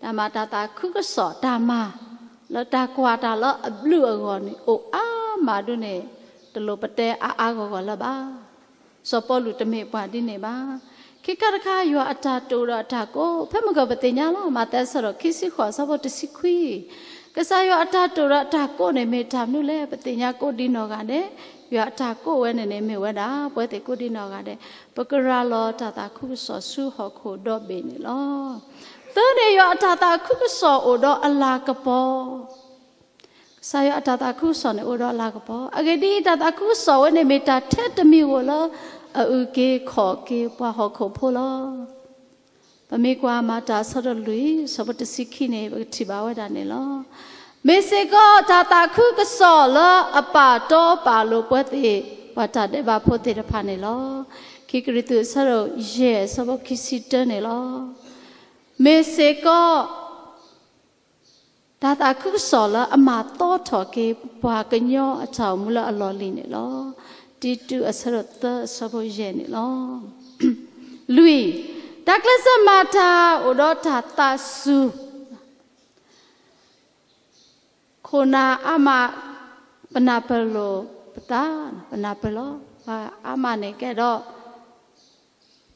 တၢ်မၤတၢ်သးခုကစီၣ်တၢ်မၤ လၢတၢ်ကွၢ်တၢ်လၢအဘျုးအဂီၢ်န့ၣ် အိၣ်အါမးဒ်န့ၣ် တလိၣ်ပတဲအါအါဂီၢ်ဂီၢ်လၢၤဘၣ်. စီၤပီလူးတမ့ၢ်ပှၤဒ်န့ၣ်ဘၣ်. ခံခါတခါ ယွၤအတၢ်တိာ်ဒီးအတၢ်ကိး ဖဲမုၢ်ကီၢ်ပသ့ၣ်ညါလီၤ. မးသဲအဆၢဒိၣ်ခံဆံဃိးအဆၢဖိတဆံခွံ, ကစၢ်ယွၤအတၢ်တိာ်ဒီးအတၢ်ကိးန့ၣ် မ့ၢ်တၢ်မနုၤလဲၣ်. ပသ့ၣ်ညါကိးဒံနီၢ်ဂၤဒဲး, ယွၤအတၢ်ကိးဝဲန့ၣ်န့ၣ် မ့ၢ်ဝဲဒၣ် ပဝဲသ့ၣ်ကိးဒံနီၢ်ဂၤဒဲး ပကရၤလီၤတၢ်သးခုကစီၣ်ဆူဟီၣ်ခိၣ်ဒီဘ့ၣ်န့ၣ်လီၤ. သၢန့ၣ် ယွၤအတၢ်သးခုကစီၣ်အိၣ်ဒီးအလၤကပီၤ ကစၢ်ယွၤအတၢ်သးခုကစီၣ်န့ၣ်အိၣ်ဒီးအလၤကပီၤ. အဂ့ၢ်ဒ်အံၤ, တၢ်သးခုကစီၣ်ဝဲန့ၣ် မ့ၢ်တၢ်ထဲတမံၤဧိၤလၢ အအုၣ်က့ၤခီၣ်က့ၤပှၤဟီၣ်ခိၣ်ဖိလီၤ. ပမ့ၢ်ကွၢ်မၤတၢ်အဆၢဒိၣ်လွံၢ် အဆၢဖိတဆံခံန့ၣ် ပကထံၣ်ဘၣ်ဝဲဒၣ်န့ၣ်လီၤ. မ့ၢ်စ့ၢ်ကီးတၢ်သးခုကစီၣ်လၢအပာ်တီပာ်လိၤပဝဲသ့ၣ် ပှၤတၢ်ဒဲးဘးဖိသ့ၣ်တဖၣ်န့ၣ်လီၤ. ခံကရံၣ်သူးအဆၢဒိၣ်ယဲၢ် အဆၢဖိခံဆံတၢန့ၣ်လီၤ. မ့ၢ်စ့ၢ်ကီး တၢ်သးခုကစီၣ်လၢအမၤသီထီၣ်က့ၤ ပှၤကညီအတၢ်အိၣ်မူလၢအလီၢ်လံၤန့ၣ်လီၤ. တံတူးအဆၢဒိၣ်သၢ အဆၢဖိယဲၢ်န့ၣ်လီၤ. လွံၢ်, တၢ်ကျဲးစၢးမၤတၢ်အိၣ်ဒီးတၢ်သးစူၤ ခိၣ်နၢ်အါမး, ပနၢ်ပၢၢ်လိာ်ပသး, ပနၢ်ပၢၢ်လီၤ. ပှၤအါမးန့ၣ်ကဲဒီး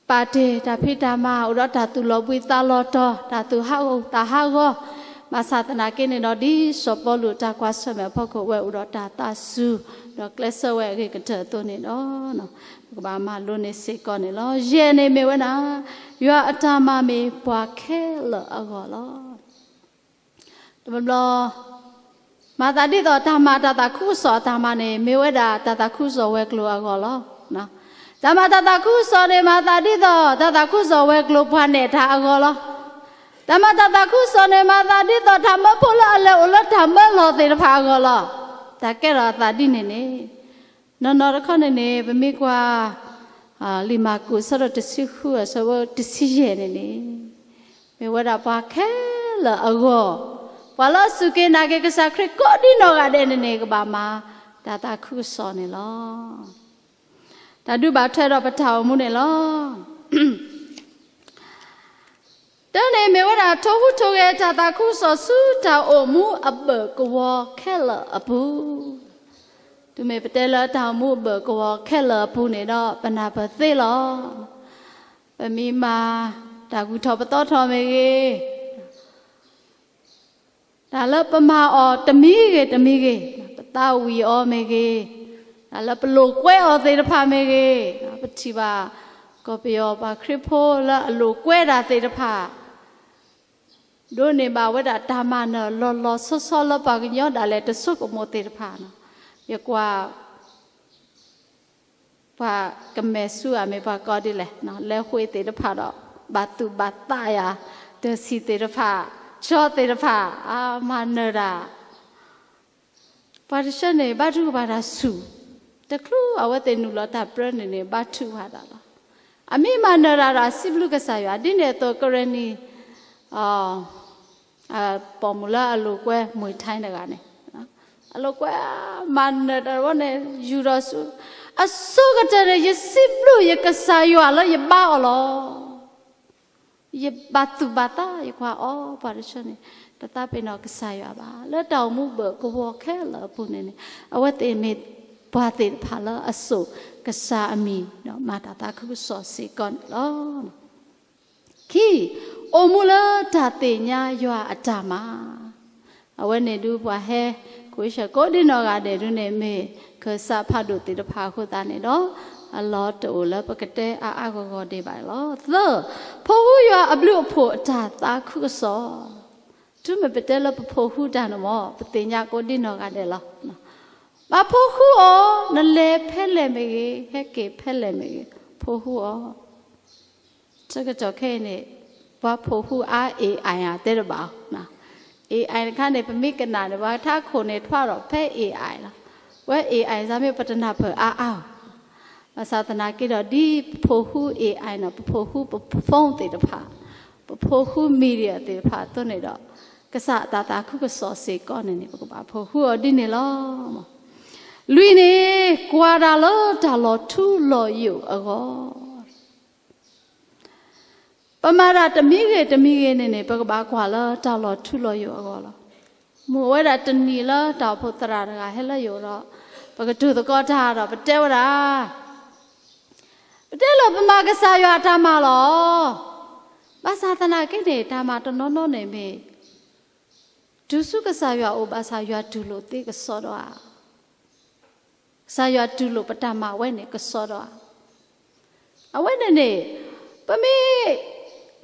ပာ်တ့ၢ်တၢ်ဖံးတၢ်မၤ အိၣ်ဒီးတၢ်သူၣ်လီၤဘှံးသးလီၤတီၤ, တၢ်သူၣ်ဟးဂီၤသးဟးဂီၤ, ဘၣ်ဆၣ်သနာ်က့န့ၣ်ဒီး ဒ်စီၤပီလူးတၢ်ကွၢ်ဆၢၣ်မဲာ်အဖီခိၣ် အဝဲအိၣ်ဒီးတၢ်သးစူၤ, ဒီးကျဲးစၢးဝဲအဂ့ၤကတၢၢ်အသိးန့ၣ်ဒီး ပကဘၣ်မၤလိန့ၢ်စ့ၢ်ကီးန့ၣ်လီၤ. ယဲၢ်န့ၣ်မ့ၢ်ဝဲဒၣ် ယွၤအတၢ်မၤမ့ၢ်ပှၤခဲလၢာ်အဂီၢ်လီၤ. တဘျီဘျီ မၤသးဒ်သိးတၢ်မၤတၢ်သးခုကစီၣ်အတၢ်မၤန့ၣ် မ့ၢ်ဝဲဒၣ်တၢ်သးခုကစီၣ်ဝဲၤကျိၤအဂီၢ်လီၤ. တၢ်မၤတၢ်သးခုကစီၣ်န့ၣ် မၤသးဒ်သိး တၢ်သးခုကစီၣ်ဝဲၤကျိၤပှၤနဲၣ်တၢ်အဂီၢ်လီၤ. တၢ်မၤတၢ်သးခုကစီၣ်န့ၣ် မၤသးဒ်သိးတၢ်မၢဖိလၢအလဲၤအိၣ်လၢတၢ်မၢလီၤသ့ၣ်တဖၣ်အဂီၢ်လီၤ. တၢ်ကဲထီၣ်အသးဒ်န့ၣ်န့ၣ် နီၢ်နီၢ်တခီန့ၣ်န့ၣ် ပမ့ၢ်ကွၢ် လံာ်မၢ်ကူး အဆၢဒိၣ်တဆံဃု အဆၢဖိတဆံယဲၢ်န့ၣ်န့ၣ် မ့ၢ်ဝဲဒၣ်ပှၤခဲလၢာ်အဂီၢ်, ပှၤလၢအစူၢ်က့ၤနာ်က့ၤကစၢ်ခရံာ်ကိးဒံနီၢ်ဂၤဒဲးန့ၣ်န့ၣ် ကဘၣ်မၤတၢ်သးခုကစီၣ်န့ၣ်လီၤ. တၢ်ဒုးဘၣ်ထွဲဒီးပတၢ်အိၣ်မူန့ၣ်လီၤ. တၢန့ၣ်မ့ၢ်ဝဲဒၣ် ထိၣ်ဟူးထိၣ်ဂဲၤတၢ်သးခုကစီၣ်ဆူတၢ်အိၣ်မူအဘၢၣ်ကဝီၤခဲလၢာ်အပူၤ, တုၤမ့ၢ်ပတဲလၢတၢ်အိၣ်မူအဘၢၣ်ကဝီၤခဲလၢာ်အပူၤန့ၣ်ဒီး ပနၢ်ပၢၢ်သ့လီၤ. ပမ့ၢ်မၤတၢ်ဂုၤထီၣ်ပသီထီၣ်မ့ၢ်ဂ့ၤ, တၢ်လၢပမၤအီၤတမံၤဂ့ၤတမံၤဂ့ၤ, ပသးဝံၣ်အီၤမ့ၢ်ဂ့ၤ, တၢ်လၢပလိာ်ကွဲအီၤသ့ၣ်တဖၣ်မ့ၢ်ဂ့ၤ, ပထံၣ်ဘၣ် ကီၢ်ပယီၤပှၤခရံာ်ဖိလၢအလိာ်ကွဲတၢ်သ့ၣ်တဖၣ် ဒိးန့ၢ်ဘၣ်ဝဲဒၣ်တၢ်မၤနၢၤလီၤလီၤဆီဆီလၢပှၤကညီဒၣ်လဲာ်တဆိကမိၣ်သ့ၣ်တဖၣ်န့ၣ်, ယကွၢ် ပှၤကမဲာ်ဆူအမ့ၢ်ပှၤကိးဒ်လဲၣ်, လဲၤဃ့သ့ၣ်တဖၣ်ဒီး ဘၣ်သူၣ်ဘၣ်သးယၤ, တၢ်ဆံၣ်သ့ၣ်တဖၣ်, ကၠီသ့ၣ်တဖၣ်, အမၤနၢၤတၢ် ပှၤတဆၢန့ၣ် ဘါထုကဖၣ်တၢ်ဆူၣ်, တချုးအဝဲသ့ၣ်နုာ်လီၤတၢ်ပြၢန့ၣ်န့ၣ် ဘါထုကဖၣ်တၢ်လီၤ. အမ့ၢ်မၤနၢၤတၢ်ဒီးစံးဘျုးကစၢ်ယွၤ, ဒ်န့ၣ်အသိးကရ့ၣ်နံၤ ပိာ်မုၣ်လၢအလိာ်ကွဲမွံၢ်ထါတဂၤန့ၣ်, အလိာ်ကွဲမၤနၢၤတၢ်ဝဲန့ၣ် ယူၤဒီးဆူ အဆိကတၢၢ်န့ၣ် ယစံးဘျုးယကစၢ်ယွၤလၢယဘါအီၤလီၤ. ယဘၣ်သူၣ်ဘၣ်သး ယကွၢ်အီၤ ပှၤတဆၢန့ၣ် တသးပ့ၤနီၣ်ကစၢ်ယွၤဘၣ်. လၢတၢ်အိၣ်မူဘၢၣ်ကဝီၤခဲလၢာ်အပူၤန့ၣ်န့ၣ် အဝဲသ့ၣ်မ့ၢ်ပှၤသ့ၣ်တဖၣ်လၢအစိာ်ကစၢ်အမံၤ ဒီးမၤတၢ်သးခုကစီၣ်စ့ၢ်ကီးန့ၣ်လီၤ. ခံ, အိၣ်မူလၢတၢ်သ့ၣ်ညါယွၤအတၢ်မၤ အဝဲန့ၣ်ဒုးပှၤဟဲ ကိးဆၢကိးဒ်နီၢ်ဂၤဒဲးဒုးန့ၣ် မ့ၢ်ခၢၣ်စးဖးဒိၣ်သ့ၣ်တဖၣ်အဃိသတးန့ၣ်ဒီး အလီၢ်တအိၣ်လၢပကတဲအါအါဂီၢ်ဂီၢ်ဒံးဘၣ်န့ၣ်လီၤ. သၢ, ဖိဃူယွၤအဘျုးအဖှိၣ်အတၢ်သးခုကစီၣ်, တုၤမ့ၢ်ပတဲလၢပဖိဃူတၢ်န့ၣ်မ့ၢ် ပသ့ၣ်ညါကိးဒ်နီၢ်ဂၤဒဲးလီၤ. ဘၣ်ဖိဃူအီၤ, နလဲၤဖဲလဲၣ်မ့ၢ်ဂ့ၤ, ဟဲက့ၤဖဲလဲၣ်မ့ၢ်ဂ့ၤ, ဖိဃူအီၤ. ဆၢကတီၢ်ခဲအံၤန့ၣ် ပှၤဖိးဟူအါ AI ဧါ တဲတဘၣ်. AI တခါန့ၣ် ပမ့ၢ်ကနၣ်န့ၣ် ပှၤထါခိၣ်န့ၣ် ထွါဒီးဖဲ AI လီၤ. ဝဲ AI စ့ၢ်မ့ၢ်ပတနၢ်ပၢၢ်အါအါ. ဘၣ်ဆၣ်သနာ်က့ဒီး ဒ်ပဖိးဟူ AI န့ၣ် ပဖိးဟူပ phone သ့ၣ်တဖၣ်, ပဖိးဟူ media သ့ၣ်တဖၣ်အသိးန့ၣ်ဒီး ကစၢ်အတၢ်သးခုကစီၣ်စ့ၢ်ကီးန့ၣ်န့ၣ် ပကဘၣ်ဖိးဟူအီၤဒ်န့ၣ်လီၤ. လွံၢ်န့ၣ် ကွၢ်တၢ်လၢတၢ်လီၤထူလီၤယိာ်အဂီၢ်. ပမၤတၢ်တမံၤဂ့ၤတမံၤဂ့ၤန့ၣ်န့ၣ် ပကဘၣ်ကွၢ်လၢတၢ်လီၤထူလီၤယိာ်အဂီၢ်လီၤ. မ့ၢ်ဝဲဒၣ်တနံၤလၢတၢ်အိၣ်ဖှိၣ်သရၣ်တဂၤဟဲလၢယအိၣ်ဒီး ပကတိၤသကိးတၢ်ဒီး ပတဲဝဲဒၣ်, ပတဲလၢပမၤကစၢ်ယွၤအတၢ်မၤလီၤ. ဘၣ်ဆၣ်သနာ်က့န့ၣ် တၢ်မၤတနီၤနီၤန့ၣ်မ့ၢ် တုၤဆူကစၢ်ယွၤအအိၣ်ဘၣ်ဆၣ် ယွၤတူၢ်လိာ်သ့ကစီဒီဧါ. ကစၢ်ယွၤတူၢ်လိာ်ပတၢ်မၤဝဲန့ၣ်ကစီဒီဧါ. အဝဲန့ၣ်န့ၣ် ပမ့ၢ်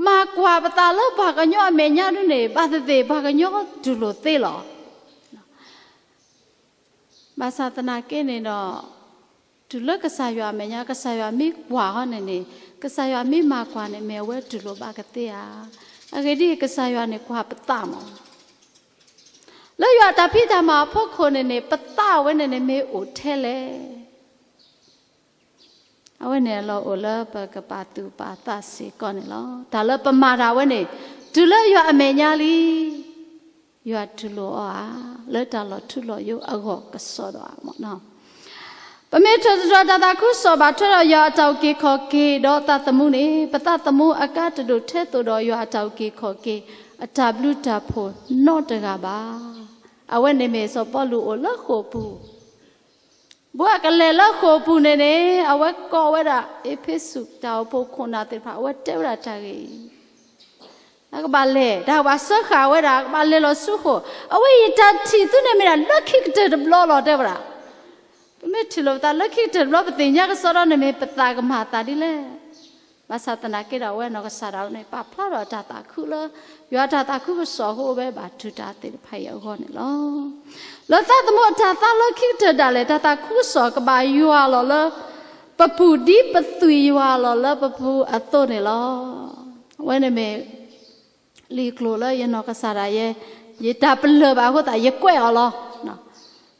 မၤကွၢ်ပသးလၢပှၤကညီအမဲာ်ညါဒ်န့ၣ် ဘၣ်သ့ၣ်သ့ၣ်ပှၤကညီတူၢ်လိာ်သ့လီၤ. ဘၣ်ဆၣ်သနာ်က့န့ၣ်ဒီး တုၤလၢကစၢ်ယွၤအမဲာ်ညါ ကစၢ်ယွၤမ့ၢ်ကွၢ်ဟီန့ၣ်န့ၣ် ကစၢ်ယွၤမ့ၢ်မၤကွၢ်န့ၣ် မ့ၢ်အဝဲတူၢ်လိာ်ဘၣ်ကသ့ဧါ. အဂ့ၢ်ဒ်အံၤ ကစၢ်ယွၤန့ၣ်ကွၢ်ပသးမး လၢယွၤအတၢ်ဖံးတၢ်မၤအဖီခိၣ်န့ၣ်န့ၣ် ပသးဝဲန့ၣ်န့ၣ်မ့ၢ်အိၣ်ထဲလဲၣ်. အဝဲန့ၣ်အလီၢ်အိၣ်လၢပကပာ်သူၣ်ပာ်သးစ့ၢ်ကီးန့ၣ်လီၤ. တၢ်လၢပမၤတၢ်ဝဲန့ၣ် တုၤလၢယွၤအမဲာ်ညါလံ ယွၤတူၢ်လိာ်အီၤဧါ, လၢတၢ်လီၤထူလီၤယိာ်အဂီၢ်ကစီဒီဧါ. ပမ့ၢ်ထၢၣ်သတြီၤတၢ်သးခုကစီၣ်ဘၣ်ထွဲဒီးယွၤအတၢ်အုၣ်က့ၤခီၣ်က့ၤဒီးသးသမူန့ၣ် ပသးသမူအကါတဒိၣ်ထဲသိးဒီးယွၤအတၢ်အုၣ်က့ၤခီၣ်က့ၤ အတၢ်ဘျုးတၢ်ဖှိၣ်နီတဂၤဘၣ်. အဝဲန့ၣ်မ့ၢ်စီၤပီလူးအိၣ်လၢဃိာ်ပူၤ ဘၣ်ကလဲၤလၢဃိာ်ပူၤန့ၣ်န့ၣ် အဝဲကိးဝဲဒၣ် အ့းဖ့းစူး တၢ်အိၣ်ဖှိၣ်ခိၣ်နၢ်သ့ၣ်တဖၣ် အဝဲတဲဝဲဒၣ်တၢ်ဂ့ၢ်အံၤ, အကဘၣ်လဲၤ တၢ်ကဘၣ်စၢဃာ်ဝဲဒၣ် ကဘၣ်လဲၤလီၤဆူဃိာ်, အဝဲအံၤတၢ်ထံၣ်သုန့ၣ်မ့ၢ်ဒၣ်လၢခံကတၢၢ်တဘျီလီၤ တဲဝဲဒၣ်. ပမ့ၢ်ထံၣ်လိာ်ပသးလၢခံကတၢၢ်တဘျီ ပသ့ၣ်ညါကစီဒီန့ၣ်မ့ၢ်ပသးကမၤအသးဒ်လဲၣ်. ဘၣ်ဆၣ်သနာ်က့ဒီး အဝဲနီၢ်ကစၢ်ဒၣ်ဝဲန့ၣ် ပာ်ဖျါထီၣ်တၢ်သးခုလၢ ယွၤတၢ်သးခုကစီၣ်ကအိၣ်ဝဲဘၣ်တုၤတၢ်သ့ၣ်တဖၣ်အံၤအဂီၢ်န့ၣ်လီၤ. လၢသးသမူအတၢ်သးလၢခံကတၢၢ်ဒၣ်လဲာ် တၢ်သးခုကစီၣ်ကဘၣ်ယွၤလီၤလၢပပူၤ ဒ်ပသွံၣ်ယွၤလီၤလၢပပူၤအသိးန့ၣ်လီၤ. အဝဲန့ၣ်မ့ၢ် လံာ်ကျိာ်လၢယနီၢ်ကစၢ်ဒၣ်ယဲ ယတၢ်ပလၢၢ်ဘၣ်အဃိသတး ယကွဲးအီၤလီၤ.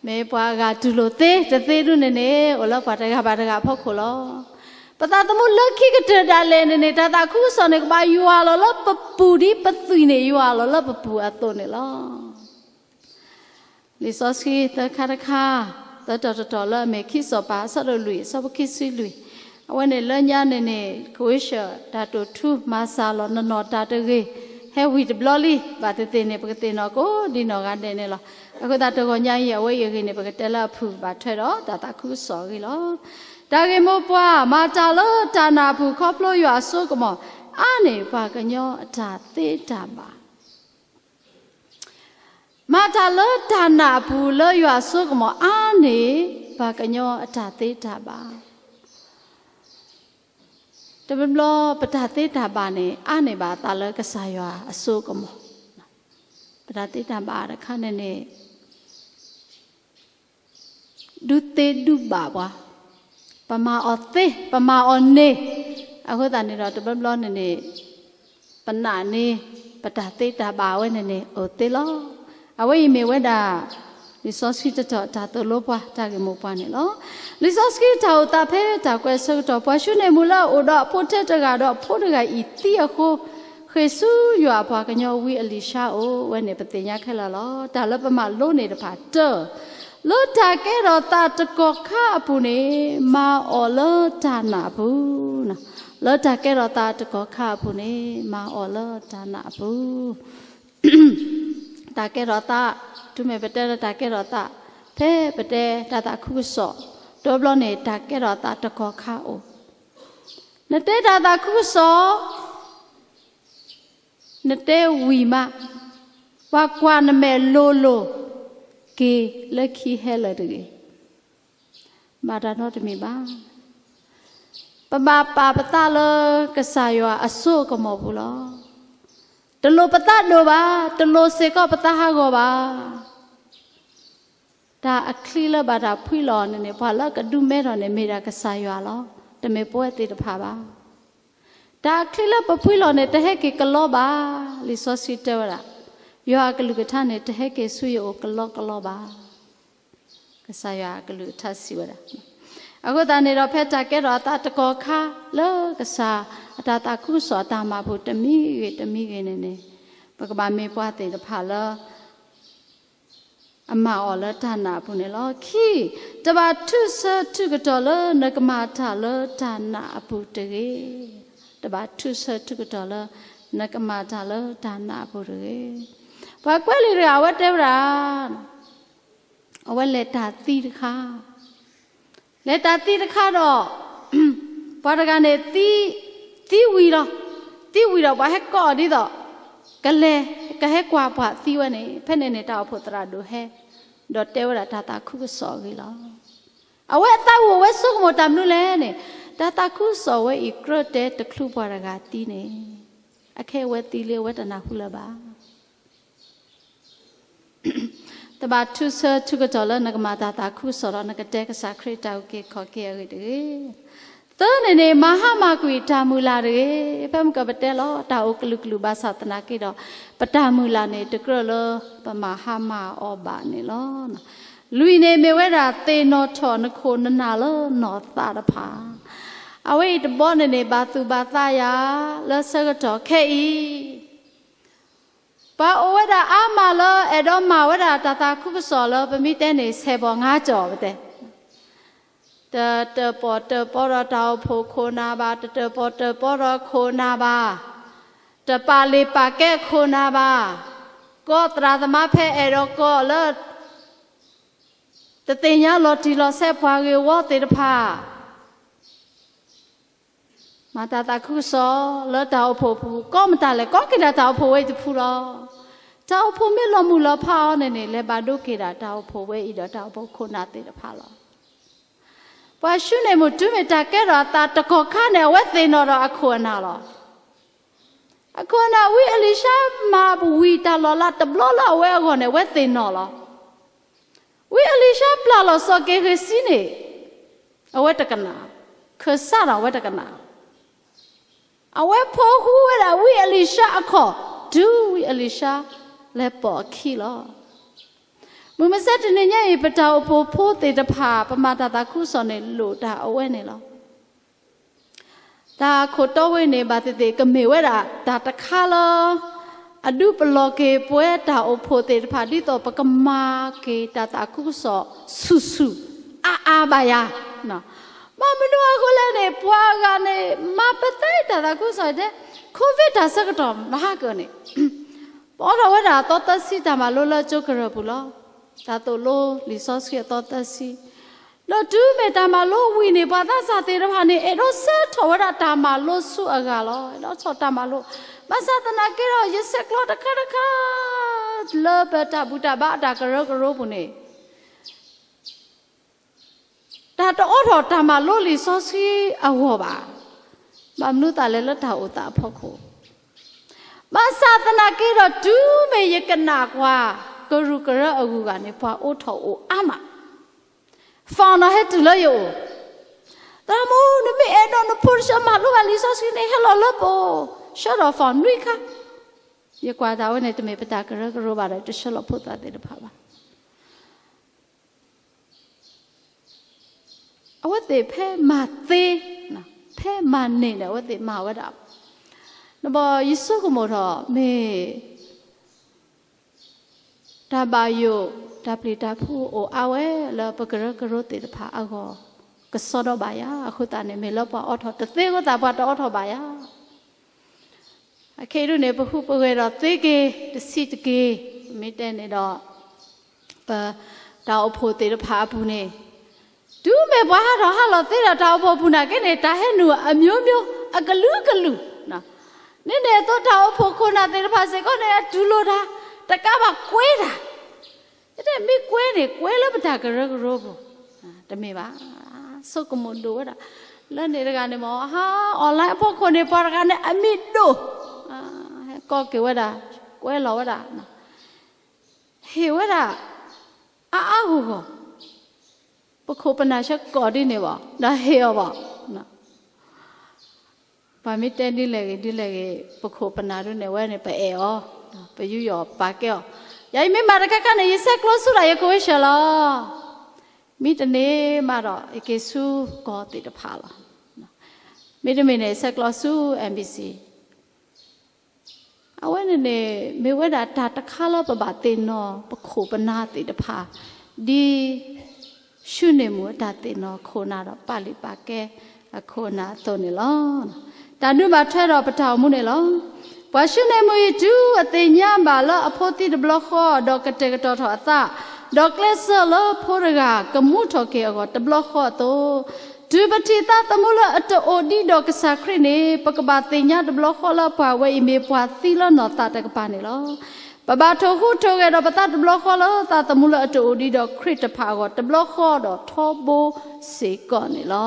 မ့ၢ်ပှၤဂၤတူၢ်လိာ်သ့တသ့ဒ်န့ၣ်န့ၣ် အိၣ်လၢပှၤတဂၤဘၣ်တဂၤအဖီခိၣ်လီၤ. ပသးသမူလၢခံကတၢၢ်ဒၣ်လဲာ်န့ၣ်န့ၣ် တၢ်သးခုကစီၣ်န့ၣ် ကဘၣ်ယွၤလီၤလၢပပူၤ ဒ်ပသွံၣ်န့ၣ်ယွၤလီၤလၢပပူၤအသိးန့ၣ်လီၤ. လံာ်စီဆှံသၢခါတခါ, သၢတီၤတတီၤလၢအမ့ၢ်ခံစီၤပၤ အဆၢဒိၣ်လွံၢ် အဆၢဖိခံဆံလွံၢ်, အဝဲန့ၣ်လၢညါန့ၣ်န့ၣ် ကဝံၤဆှၢၣ်တၢ်တိာ်ထူ မၤစှၤလီၤနနီၢ်တၢ်တဂ့ၤ, ဟဲဝံၤတဘျီလံ, ဘၣ်သ့ၣ်သ့ၣ်န့ၣ် ပကသ့ၣ်နီၣ်ကိးဒ်နီၢ်ဂၤဒဲးန့ၣ်လီၤ. အဃိသတးတဂီၤညါအံၤ အဝဲအံၤအဂ့ၢ်န့ၣ် ပကတဲလၢအဖုၣ်ဘၣ်ထွဲဒီး တၢ်သးခုကစီၣ်အဂ့ၢ်လီၤ. တၢ်ဂ့ၢ်မိၢ်ပှၢ်, မၤတၢ်လၢတၢ်နာ်အပူၤ ခီဖျိယွၤအစိကမီၤ အါန့ၢ်ပှၤကညီအတၢ်သ့တၢ်ဘၣ် မၤတၢ်လၢတၢ်နာ်အပူၤ လၢယွၤအစိကမီၤ အါန့ၢ်ပှၤကညီအတၢ်သ့တၢ်ဘၣ်. တဘျီဘျီပတၢ်သ့တၢ်ဘၣ်န့ၣ် အါန့ၢ်ဘၣ်အသးလၢကစၢ်ယွၤအစိကမီၤ. ပတၢ်သ့တၢ်ဘၣ်တခါန့ၣ်န့ၣ် ဒုးသ့ဒုးဘၣ်ပှၤ, ပမၤအီၤသ့ ပမၤအီၤန့ၢ်, အဃိသတးန့ၣ်ဒီး တဘျီဘျီန့ၣ်န့ၣ် ပနာ်န့ၢ် ပတၢ်သ့တၢ်ဘၣ်ဝဲန့ၣ်န့ၣ် အိၣ်သ့လီၤ. အဝဲအံၤမ့ၢ်ဝဲဒၣ် လံာ်စီဆှံတတီၤ တၢ်သိၣ်လိပှၤ တၢ်ဂ့ၢ်မိၢ်ပှၢ်န့ၣ်လီၤ. လံာ်စီဆှံတၢ်အိၣ်သးဖဲတၢ်ကွဲးဆၢကတီၢ် ပှၤဆူန့ၢ်မူလၢအအိၣ်ဒီးအဖိထဲတဂၤဒီး အဖိတဂၤအံၤသံအဃိ ဃ့ၢ်ဆူယွၤအပှၤကညီဝံအလံၤၡါအိၣ်ဝဲန့ၣ် ပသ့ၣ်ညါခဲလၢာ်လီၤ. တၢ်လၢပမၤလိန့ၢ်တဖၣ်တၢၢ် လၢတၢ်ကဲထီၣ်သးတကီၢ်ခါအပူၤန့ၣ် မၤအီၤလၢတၢ်နာ်အပူၤ, လၢတၢ်ကဲထီၣ်သးတကီၢ်ခါအပူၤန့ၣ် မၤအီၤလၢတၢ်နာ်အပူၤ. တၢ်ကဲထီၣ်သး, တုၤမ့ၢ်ပတဲလၢတၢ်ကဲထီၣ်သး, ဖဲပတဲတၢ်သးခုကစီၣ်, တဘျီန့ၣ် တၢ်ကဲထီၣ်သးတကီၢ်ခါအိၣ်. နတဲတၢ်သးခုကစီၣ် နတဲဝံၤမး, ပှၤကွၢ်နမဲာ်လိၤလိၤ က့ၤလၢခံဟဲလၢာ်တဂ့ၤ. မၤတၢ်နီတမံၤဘၣ်. ပဘၣ်ပာ်ပသးလၢကစၢ်ယွၤအစိအကမီၤပူၤလီၤ. တလိၣ်ပသးဒိၣ်ဘၣ်, တလိၣ်စ့ၢ်ကီးပသးဟးဂီၤဘၣ်. တၢ်အချံလၢဘၣ်တၢ်ဖှံလီၤန့ၣ်န့ၣ် ပှၤလၢကဒုးမဲထီၣ်န့ၣ် မ့ၢ်ဒၣ်ကစၢ်ယွၤလီၤ. တမ့ၢ်ပဝဲသ့ၣ်တဖၣ်ဘၣ်. တၢ်ချံလၢပဖှံလီၤန့ၣ် တဟဲက့ၤကလီဘၣ်. လံာ်စီဆှံတဲဝဲဒၣ်, ယွၤအကလုၢ်ကထါန့ၣ် တဟဲက့ၤဆူယအိၣ်ကလီကလီဘၣ်. ကစၢ်ယွၤအကလုၢ်ကထါစံးဝဲဒၣ်. အဃိသတးန့ၣ်ဒီး ဖဲတၢ်ကဲထီၣ်အသးတကီၢ်ခါလၢကစၢ်အတၢ်သးခုကစီၣ်အတၢ်မၤပူၤတမံၤဂ့ၤတမံၤဂ့ၤန့ၣ်န့ၣ်, ပကဘၣ်မ့ၢ်ပှၤသ့ၣ်တဖၣ်လၢ အမၤအီၤလၢတၢ်နာ်အပူၤန့ၣ်လီၤ. ခံ, တဘၣ်ထုးဆၢထုးကတီၤလၢနကမၤတၢ်လၢတၢ်နာ်အပူၤတဂ့ၤ. တဘၣ်ထုးဆၢထုးကတီၤလၢနကမၤတၢ်လၢတၢ်နာ်အပူၤတဂ့ၤ. ပှၤကွဲးလံာ်တဂၤ အဝဲတဲဝဲဒၣ် အဝဲလဲၤတၢ်သံတခါ, လဲၤတၢ်သံတခါဒီး ပှၤတဂၤန့ၣ် သံဝံၤလီၤ. သံဝံၤဒီး ပှၤဟဲကိးအီၤဒ်သိး ကလဲၤ ကဟဲကွၢ်ပှၤသံဝဲန့ၣ်. ဖဲန့ၣ်န့ၣ် တၢ်အိၣ်ဖှိၣ်သရၣ်ဒိၣ်ဟဲ ဒီးတဲဝဲဒၣ်တၢ်သးခုကစီၣ်အဂ့ၢ်လီၤ. အဝဲအသးဝံၤ အဝဲဆိကမိၣ်တၢ်မနုၤလဲၣ်န့ၣ်, တၢ်သးခုကစီၣ်ဝဲအံၤ ကြၢးတဲတချုးပှၤတဂၤသံန့ၣ်, အခဲအံၤအဝဲသံလံ အဝဲတနၢ်ဟူလၢၤဘၣ်. တဘၣ်ထုးဆၢထုးကတီၤလၢနကမၤတၢ်သးခုကစီၣ်ဒီး နကတဲကစၢ်ခရံာ်တၢ်အုၣ်က့ၤခီၣ်က့ၤအဂ့ၢ်တဂ့ၤ. သၢန့ၣ်န့ၣ် မၤဟါမၢ်ကွံာ်တၢ်မုၢ်လၢ်တဂ့ၤ. ဖဲမုၢ်ကပတဲလီၤ တၢ်အိၣ်ကလုာ်ကလုာ် ဘၣ်ဆၣ်သနာ်က့ဒီး ပတၢ်မုၢ်လၢ်န့ၣ် တကြၢးလၢပမၤဟါမၢ်အီၤဘၣ်န့ၣ်လီၤ. လွံၢ်န့ၣ်မ့ၢ်ဝဲဒၣ် သ့ၣ်နီၣ်ထီၣ်နခိၣ်နနၢ်လၢနီၢ်သးတဖၣ်. အဝဲအံၤတဘီန့ၣ်န့ၣ် ဘၣ်သူၣ်ဘၣ်သးယၤလၢဆၢကတီၢ်ခဲအံၤ ပှၤအိၣ်ဝဲဒၣ်အါမးလၢအဲၣ်ဒိးမၤဝဲဒၣ်တၢ်သးခုကစီၣ်လၢပမ့ၢ်တဲန့ၣ် ဆဲးဘီၣ်ငါးကြော် ပတဲ, တတၢၣ်ပီၣ်တၢၣ်ပီဒီးတၢ်အိၣ်ဖှိၣ်ခိၣ်နၢ်ဘၣ်, တတၢၣ်ပီၣ်တၢၣ်ပီဒီးခိၣ်နၢ်ဘၣ်, တပာ်လုၢ်ပာ်ကဲခိၣ်နၢ်ဘၣ်, ကိးသရၣ်သမါဖဲအဲၣ်ဒိးကိးလၢ တသ့ၣ်ညါလီၤတံၢ်လီၤဆဲးပှၤဂ့ၢ်ဝီသ့ၣ်တဖၣ် မၤတၢ်သးခုကစီၣ်လၢတၢ်အိၣ်ဖှိၣ်အပူၤ ကိးမတၤလဲၣ်, ကိးက့ၤဒၣ်တၢ်အိၣ်ဖှိၣ်ဝဲအံၤတဖုလီၤ. တၢ်အိၣ်ဖှိၣ်မ့ၢ်လီၤမုၢ်လီၤဖးအီၤန့ၣ်န့ၣ် လဲၤဘၣ်ဒိက့ၤဒၣ်တၢ်အိၣ်ဖှိၣ်ဝဲအံၤဒီးတၢ်အိၣ်ဖှိၣ်ခိၣ်နၢ်သ့ၣ်တဖၣ်လီၤ. ပှၤၡူန့ၣ်မုၣ် တုၤမ့ၢ်တၢ်ကဲထီၣ်အသးတကီၢ်ခါန့ၣ် အဝဲသ့ၣ်နီၣ်ဒီးအခိၣ်အနၢ်လီၤ. အခိၣ်အနၢ် ဝံအလံၤၡါမၤဝံၤတၢ်လီၤလးတဘျီလၢအဝဲအဂီၢ်န့ၣ် အဝဲသ့ၣ်နီၣ်လီၤ. ဝံအလံၤၡါပျၢ်လီၤစီၤက့ၤဃ့ၤစံန့ၣ် အဝဲတကနၣ်, ခၢၣ်စးဒီးအဝဲတကနၣ်. အဝဲဖီဃူဝဲဒၣ်ဝံအလံၤၡါအခီၣ် တုၤဝံအလံၤၡါလဲၤပိာ်အခံလီၤ. မုၢ်မဆါတနံၤညါအံၤ ပတၢ်အိၣ်ဖှိၣ်ဖိသ့ၣ်တဖၣ် ပမၤတၢ်သးခုကစီၣ်န့ၣ် လိၣ်တၢ်အဝဲန့ၣ်လီၤ. တၢ်ခိၣ်တီဝဲန့ၣ် ဘၣ်သ့ၣ်သ့ၣ်ကမ့ၢ်ဝဲဒၣ်တၢ်တခါလၢ အဒုးပလီၢ်က့ၤပဝဲတၢ်အိၣ်ဖှိၣ်သ့ၣ်တဖၣ် ဒ်သိးပကမၤက့ၤတၢ်သးခုကစီၣ်ဆူၣ်ဆူၣ်အါအါဘၣ်ယၤ. ဘၣ်မနုၤအဃိလဲၣ်န့ၣ် ပှၤအဂၤန့ၣ် မၤပသဲတၢ်သးခုကစီၣ်တဲ ခိၣ်ဝံၣ်တၢ်ဆၢကတီၢ်မဟါကၢန့ၣ် ပအိးထီၣ်ဝဲဒၣ်အသီသၢဆံတၢ်မၤလိလၢကၠိကရၢၢ်ပူၤလီၤ. တၢ်သိၣ်လိလံာ်စီဆှံအသီသၢဆံ ဒီးတုၤမ့ၢ်တၢ်မၤလိဝံၤန့ၣ် ပှၤသးစၢ်သ့ၣ်တဖၣ်န့ၣ် အဲၣ်ဒိးဆှၢထီၣ်ဝဲဒၣ်တၢ်မၤလိဆူအဂၤလီၤ. အဲၣ်ဒိးဆှၢထီၣ်တၢ်မၤလိ, ဘၣ်ဆၣ်သနာ်က့ဒီး ယဆဲးကျိးတခါတခါ လၢပတၢ်ဘူၣ်တၢ်ဘါအတၢ်ကရၢကရိပူၤန့ၣ် တၢ်တအိးထီၣ်တၢ်မၤလိလံာ်စီဆှံအဂီၢ်ဘၣ်. ဘၣ်မနုၤအဃိလဲၣ် လၢတၢ်အိၣ်သးအဖီခိၣ်, ဘၣ်ဆၣ်သနာ်က့ဒီး တုၤမ့ၢ်ယကနၣ်ကွၢ် ကရူၢ်ကရၢအဂုၤအဂၤန့ၣ် ပှၤအိးထီၣ်အိၣ်အါမး, ဖီၣ်နီၤဟဲတုၤလၢယအိၣ်, သရၣ်မုၣ် နမ့ၢ်အဲၣ်ဒိးနဖိတဆၢမၤလိဘၣ်လံာ်စီဆှံန့ၣ် ဟဲလီၤလၢပအိၣ်, ဆှၢထီၣ်ဖီၣ်နွံခါ. ယကွၢ်တၢ်ဝဲန့ၣ် တမ့ၢ်ပတၢ်ကရၢကရိဘၣ်ဒီး တဆှၢလီၤဖိသၣ်သ့ၣ်တဖၣ်ဘၣ်. အဝဲသ့ၣ်ဖဲမၤသ့, ဖဲမၤန့ၢ်န့ၣ် အဝဲသ့ၣ်မၤဝဲဒၣ်, နဘၣ်ယဆိကမိၣ်ထီၣ် မ့ၢ်တၢ်ဘၣ်ယိၣ် တၢ်ပျံၤတၢ်ဖုးအိၣ်အါဝဲလၢပကရၢကရိသ့ၣ်တဖၣ်အဂီၢ် ကစီဒီဘၣ်ယၤ, အဃိသတးန့ၣ် မ့ၢ်လၢပှၤအိးထီၣ်တသ့အဃိသတး ပှၤတအိးထီၣ်ဘၣ်ယၤ. အခဲအံၤဒ်န့ၣ် ပဟူးပဂဲၤဒီးသ့က့ၤ တဆံးတက့ၢ်, မ့ၢ်တဲန့ၣ်ဒီး ပတၢ်အိၣ်ဖှိၣ်သ့ၣ်တဖၣ်အပူၤန့ၣ် တုၤမ့ၢ်ပှၤဟးထီၣ်ဟးလီၤသ့ဒီး တၢ်အိၣ်ဖှိၣ်ပူၤနာ်က့န့ၣ် တၢ်ဟဲနုာ်အမျိုးမျိုး အကလုာ်ကလုာ်, န့ၣ်န့ၣ်အသိး တၢ်အိၣ်ဖှိၣ်ခိၣ်နၢ်သ့ၣ်တဖၣ်စ့ၢ်ကီးန့ၣ် အတူၢ်လိာ်တၢ် တကးဘၣ်ကွဲတၢ်, ယတဲမ့ၢ်ကွဲန့ၣ် ကွဲလၢပတၢ်ကရၢကရိပူၤ, တမ့ၢ်ဘၣ်, ဆိကမိၣ်ဒိၣ်ဝဲဒၣ်, လၢန့ၣ်တဂၤန့ၣ်မ့ၢ် ဟါ online အဖီခိၣ်န့ၣ် ပှၤတဂၤန့ၣ် အမံၤဒိၣ်, ဟဲကိးက့ၤဝဲဒၣ်, ကွဲလီၤဝဲဒၣ်, ဟ့ၣ်ဝဲဒၣ် အါအါဂီၢ်ဂီၢ်, ပခိၣ်ပနၢ်ဆၢကိးဒ်န့ၣ်ဘၣ်, ဒီးဟ့ၣ်အီၤဘၣ်. ပှၤမ့ၢ်တဲဒ်လဲၣ်ဂ့ၤဒ်လဲၣ်ဂ့ၤ ပခိၣ်ပနၢ်ဒ်န့ၣ် အဝဲန့ၣ် ပအဲၣ်အီၤ, ပယူးယီၣ်ပာ်ကဲအီၤ. ယၤအံၤမ့ၢ်မၤတခါခါန့ၣ် ယဆဲးကျိးဆူဒၣ်ယကဝဲၢ်ဆၢလီၤ. မ့ၢ်တန့ၢ်မးဒီး ယက့ၤဆူကီၢ်သ့ၣ်တဖၣ်လီၤ. မ့တမ့ၢ်န့ၣ် ဆဲးကျိးဆူ M B C အဝဲန့ၣ်န့ၣ် မ့ၢ်ဝဲဒၣ်တၢ်တခါလၢပဘၣ်သ့ၣ်နီၣ်ပခိၣ်ပနၢ်သ့ၣ်တဖၣ်, ဒ်ၡူန့ၣ်မူအတၢ်သ့ၣ်နီၣ်ခိၣ်နၢ်ဒီးပာ်လုၢ်ပာ်ကဲအခိၣ်နၢ်အသိးန့ၣ်လီၤ. တၢ်ဒုးဘၣ်ထွဲဒီးပတၢ်အိၣ်မူန့ၣ်လီၤ. ပှၤၡူန့ၣ်မူအံၤတုၤအသ့ၣ်ညါဘၣ်လၢအဖိသံတဘျီဃီ ဒီးကတဲာ်ကတီၤထီၣ်အသး, ဒီးကျဲးစၢးလၢဖိတဂၤကမူထီၣ်က့ၤအဂီၢ်တဘျီဃီအသိး, တုၤပထံၣ်သးသမူလၢအတအိၣ်ဒံးဒီးကစၢ်ခရံာ်န့ၣ် ပကဘၣ်သ့ၣ်ညါတဘျီဃီလၢပှၤဝဲအံၤမ့ၢ်ပှၤသံလၢနီၢ်သးတကပၤန့ၣ်လီၤ. ပဘၣ်ထိၣ်ဟူးထိၣ်ဂဲၤဒီးပသးတဘျီဃီလၢသးသမူလၢအတအိၣ်ဒံးဒီးခရံာ်တဖၣ်အဂီၢ်တဘျီဃီဒီးထီဘိစ့ၢ်ကီးန့ၣ်လီၤ.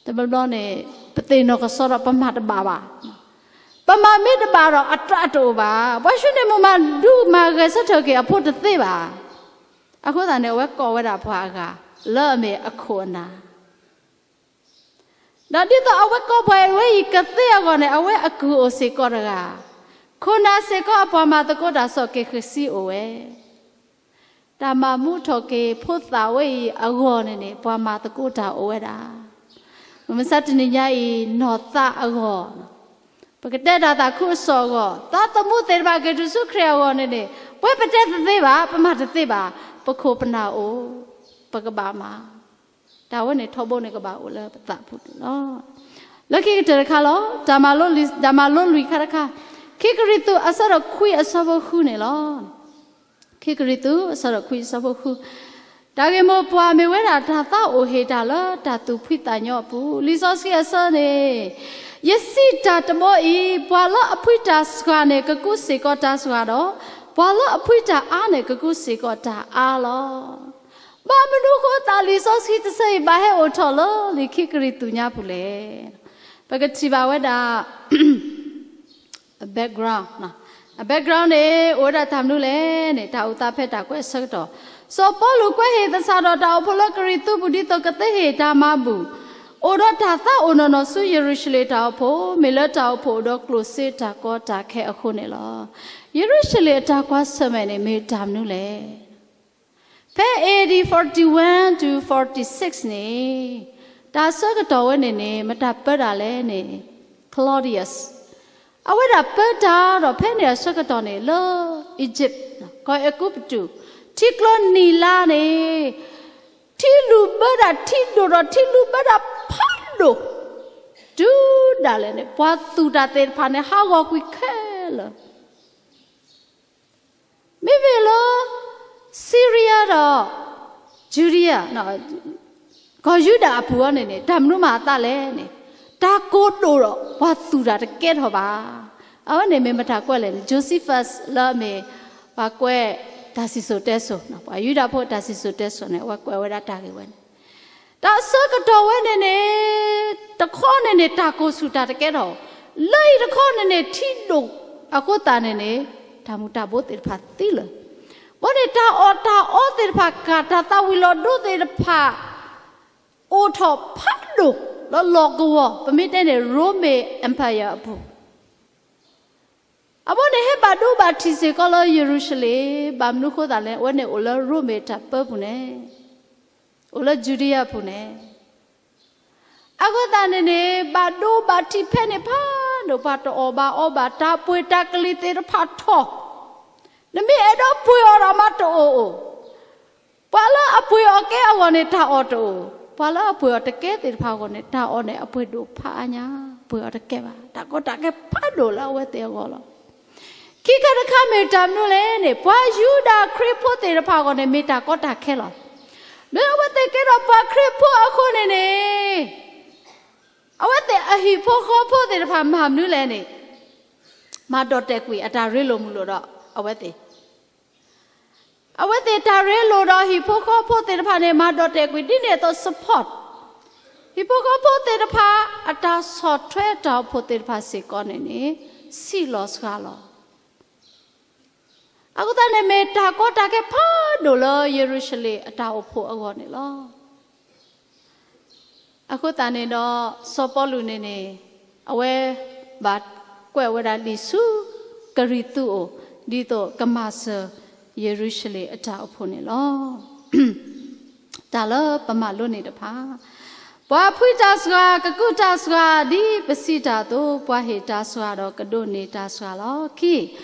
တဘျီဘျီန့ၣ် ပသ့ၣ်နီၣ်ကစီဒီးပမၤတဘၣ်ဘၣ်. ပမၤမ့ၢ်တဘၣ်ဒီးအတၢ်တအိၣ်ဘၣ်. ပှၤၡူန့ၣ်မူမၤဒုးမၤဂဲၤဆၢထၢၣ်က့ၤအဖိတသ့ဘၣ်. အဃိသတးန့ၣ် အဝဲကိးဝဲဒၣ်ပှၤအဂၤ လၢအမ့ၢ်အခိၣ်အနၢ် ဒီးဒ်သိးအဝဲကိးပှၤဝဲအံၤကသ့အဂီၢ်န့ၣ် အဝဲအကုၢ်အိၣ်စ့ၢ်ကီးတဂၤ, ခိၣ်နၢ်စ့ၢ်ကီးအပှၤမၤသကိးတၢ်စီၤက့ၤဃ့စံအိၣ်ဝဲ, တၢ်မၤမူထီၣ်က့ၤဖိသၣ်ဝဲအံၤအဂီၢ်န့ၣ်န့ၣ် ပှၤမၤသကိးတၢ်အိၣ်ဝဲဒၣ်. မုၢ်မဆါတနံၤညါအံၤ နီၢ်သးအဂီၢ် ပကတဲတၢ်သးခုကစီၣ်အဂီၢ်, သးသမူသ့ၣ်တဖၣ်က့ၤတုၤဆူခရံာ်အဂီၢ်န့ၣ်န့ၣ်, ပဝဲပတဲတသ့ဘၣ်, ပမၤတသ့ဘၣ်, ပခိၣ်ပနၢ်အိၣ်, ပကဘၣ်မၤ, တၢ်ဝဲန့ၣ်ထီဘိန့ၣ်ကဘၣ်အိၣ်လၢပသးပူၤန့ၣ်လီၤ. လၢခံကတၢၢ်တခါလီၤ, တၢ်မၤလိလွံၢ်ခါတခါ, ခံကရံၣ်သူးအဆၢဒိၣ်ခွံအဆၢဖိဃုန့ၣ်လီၤ. ခံကရံၣ်သူးအဆၢဒိၣ်ခွံအဆၢဖိဃု, တၢ်ဂ့ၢ်မိၢ်ပှၢ်မ့ၢ်ဝဲဒၣ်တၢ်သးအိၣ်ဟ့ၣ်တၢ်လၢတၢ်သူၣ်ဖှံသးညီအပူၤ, လံာ်စီဆှံအဆၢန့ၣ်, ယစံးတၢ်တဘီအံၤ, ပှၤလၢအဖှံတၢ်စှၤန့ၣ် ကကူးစ့ၢ်ကီးတၢ်စှၤဒီး, ပှၤလၢအဖှံတၢ်အါန့ၣ် ကကူးစ့ၢ်ကီးတၢ်အါလီၤ. ဘၣ်မနုၤဃိသးလံာ်စီဆှံတဆၢအံၤ ဘၣ်ဟဲအိၣ်ထီၣ်လၢလံာ်ခံကရံၣ်သူးညါပူၤလဲၣ်. ပကထံၣ်ဘၣ်ဝဲဒၣ် အ background, အ background န့ၣ် အိၣ်ဝဲဒၣ်တၢ်မနုၤလဲၣ်န့ၣ် တၢ်အိၣ်သးဖဲတၢ်ကွဲးအဆၢကတီၢ်, စီၤပီလူးကွဲးဟ့ၣ်သဆၣ်ဒီးတၢ်အိၣ်ဖှိၣ်လၢကရံၣ်သူးပူၤ ဒ်သိးကသ့ဟ့ၣ်တၢ်မၤဘူၣ်, အိၣ်ဒီးတၢ်သးအိၣ်နီၢ်နီၢ်ဆူယရူၤၡလ့ၣ်တၢ်အိၣ်ဖှိၣ်, မ့ၢ်လၢတၢ်အိၣ်ဖှိၣ်အိၣ်ဒီးကျိၣ်စ့တၢ်ကီတၢ်ခဲအဃိန့ၣ်လီၤ. ယရူၤၡလ့ၣ်အတၢ်ကွၢ်ဆၢၣ်မဲာ်န့ၣ် မ့ၢ်တၢ်မနုၤလဲၣ်. ဖဲ A D forty-one to forty-six န့ၣ်, တၢ်ဆၢကတီၢ်ဝဲန့ၣ်န့ၣ် မတၤပၢတၢ်လဲၣ်န့ၣ် Claudius, အဝဲဒၣ်ပၢတၢ်ဒီး ဖဲန့ၣ်အဆၢကတီၢ်န့ၣ် လၢ Egypt, ကီၢ်အဲၤကူပတူး, ထံကျိနံၤလါန့ၣ် ထံလူၢ်ဘၢတၢ်ထံဒိၣ်ဒီးထံလူၢ်ဘၢတၢ်ဖးဒိၣ်, တုၤဒၣ်လဲာ်န့ၣ် ပှၤသူၣ်တၢ်သ့ၣ်တဖၣ်န့ၣ် ဟးဂီၤကွံာ်ခဲလၢာ် မ့မ့ၢ်လၢ Syria ဒီး Judea, ကီၢ်ယူဒၤအပူၤအံၤန့ၣ်န့ၣ် တၢ်မနုၤမၤအသးလဲၣ်န့ၣ်, တၢ်ကိၢ်ဒိၣ်ဒီး ပှၤသူၣ်တၢ်တကဲထီၣ်ဘၣ်. အဝဲန့ၣ်မ့ၢ်မတၤကွဲးလဲၣ်န့ၣ် Josephus လၢအမ့ၢ် ပှၤကွဲးတၢ်စံၣ်စိၤတဲစိၤ, ပှၤယူဒၤဖိတၢ်စံၣ်စိၤတဲစိၤန့ၣ် အဝဲကွဲးဝဲဒၣ်တၢ်ဂ့ၢ်ဝဲန့ၣ် တၢ်ဆၢကတီၢ်ဝဲန့ၣ်န့ၣ် တခီန့ၣ်န့ၣ် တၢ်ကိၢ်ဆူၣ်တၢ်တကဲထီၣ်, လၢအံၤတခီန့ၣ်န့ၣ် ထံဒိၣ်အဃိသတးန့ၣ်န့ၣ် တၢ်မူၤတၢ်ဘိသ့ၣ်တဖၣ်သံလၢာ်, ဘၣ်န့ၣ် တၢ်အီၣ်တၢ်အီသ့ၣ်တဖၣ်ကၢ်, တၢ်သၣ်ဝံၤလီၤဒိသ့ၣ်တဖၣ် အိၣ်ထီၣ်ဖးဒိၣ်လၢလီၢ်ကဝီၤ, ပမ့ၢ်တဲန့ၣ် Roman Empire အပူၤ အဘီန့ၣ် ဟဲဘၣ်ဒိဘၣ်ထံးစ့ၢ်ကီးလၢယရူၤၡလ့ၣ်, ဘၣ်မနုၤဃိသတးလဲၣ်, အဝဲန့ၣ်အိၣ်လၢရိမ့ၤတၢ်ပၢပူၤန့ၣ်, အိၣ်လၢယူဒံယါပူၤန့ၣ်, အဃိသတးန့ၣ်န့ၣ် ဘၣ်ဒိဘၣ်ထံးဖဲန့ၣ်ဖးဒိၣ်, ပှၤတအီၣ်ဘၣ်အီဘၣ်, တၢ်ပှ့ၤတၢ်ကလံၤသ့ၣ်တဖၣ်ထီၣ်, နမ့ၢ်အဲၣ်ဒိးပှ့ၤအီၤဒီးမၤတအိၣ်အိၣ်, ပှၤလၢအပှ့ၤအီၤကဲအဂီၢ်န့ၣ် တၢ်အီၣ်တအိၣ်, ပှၤလၢအပှ့ၤအီၤတကဲသ့ၣ်တဖၣ်အဂီၢ်န့ၣ် တၢ်အီၣ်န့ၣ် အပှ့ၤဒိၣ်ဖးအါညါ, ပှ့ၤအီၤတကဲဘၣ်, တၢ်ကီတၢ်ခဲဖးဒိၣ်လၢအဝဲသ့ၣ်အဂီၢ်လီၤ. ခံခါတခါမ့ၢ်တၢ်မနုၤလဲၣ်န့ၣ်, ပှၤယူဒၤခရံာ်ဖိသ့ၣ်တဖၣ်အဂီၢ်န့ၣ် မ့ၢ်တၢ်ကီတၢ်ခဲလီၤ. လၢအဝဲသ့ၣ်ကဲထီၣ်ပှၤခရံာ်ဖိအဃိန့ၣ်န့ၣ်, အဝဲသ့ၣ်အဟံၣ်ဖိဃီဖိသ့ၣ်တဖၣ်မၤမနုၤလဲၣ်န့ၣ်, မၤဒိးတဲာ်ကွံာ်အတၢ်ရ့လိာ်မုာ်လိာ်ဒီးအဝဲသ့ၣ် အဝဲသ့ၣ်တၢ်ရ့လိာ်ဒီးဟံၣ်ဖိဃီဖိသ့ၣ်တဖၣ်န့ၣ် မၤဒိးတဲာ်ကွံာ်ဒ်န့ၣ်အသိး support ဟံၣ်ဖိဃီဖိသ့ၣ်တဖၣ် အတၢ်ဆီၣ်ထွဲတၢ်အိၣ်ဖှိၣ်သ့ၣ်တဖၣ်စ့ၢ်ကီးန့ၣ်န့ၣ် ဆံးလီၤစှၤလီၤ. အဃိသတးန့ၣ် မ့ၢ်တၢ်ကီတၢ်ခဲဖးဒိၣ်လၢယရူၤၡလ့ၣ်အတၢ်အိၣ်ဖှိၣ်အဂီၢ်န့ၣ်လီၤ. အဃိသတးန့ၣ်ဒီး စီၤပီလူးန့ၣ်န့ၣ် အဝဲဘၣ်ကွဲးဝဲဒၣ်လံာ်ဆူကရံၣ်သူးအိၣ် ဒ်သိးကမၤစၢၤယရူၤၡလ့ၣ်အတၢ်အိၣ်ဖှိၣ်န့ၣ်လီၤ. တၢ်လၢပမၤလိန့ၢ်တဖၣ်, ပှၤဖှံတၢ်စှၤ ကကူးတၢ်စှၤ ဒ်ပစံးတၢ်အသိး, ပှၤဟ့ၣ်တၢ်စှၤဒီးကဒိးန့ၢ်တၢ်စှၤလီၤ. ခံ,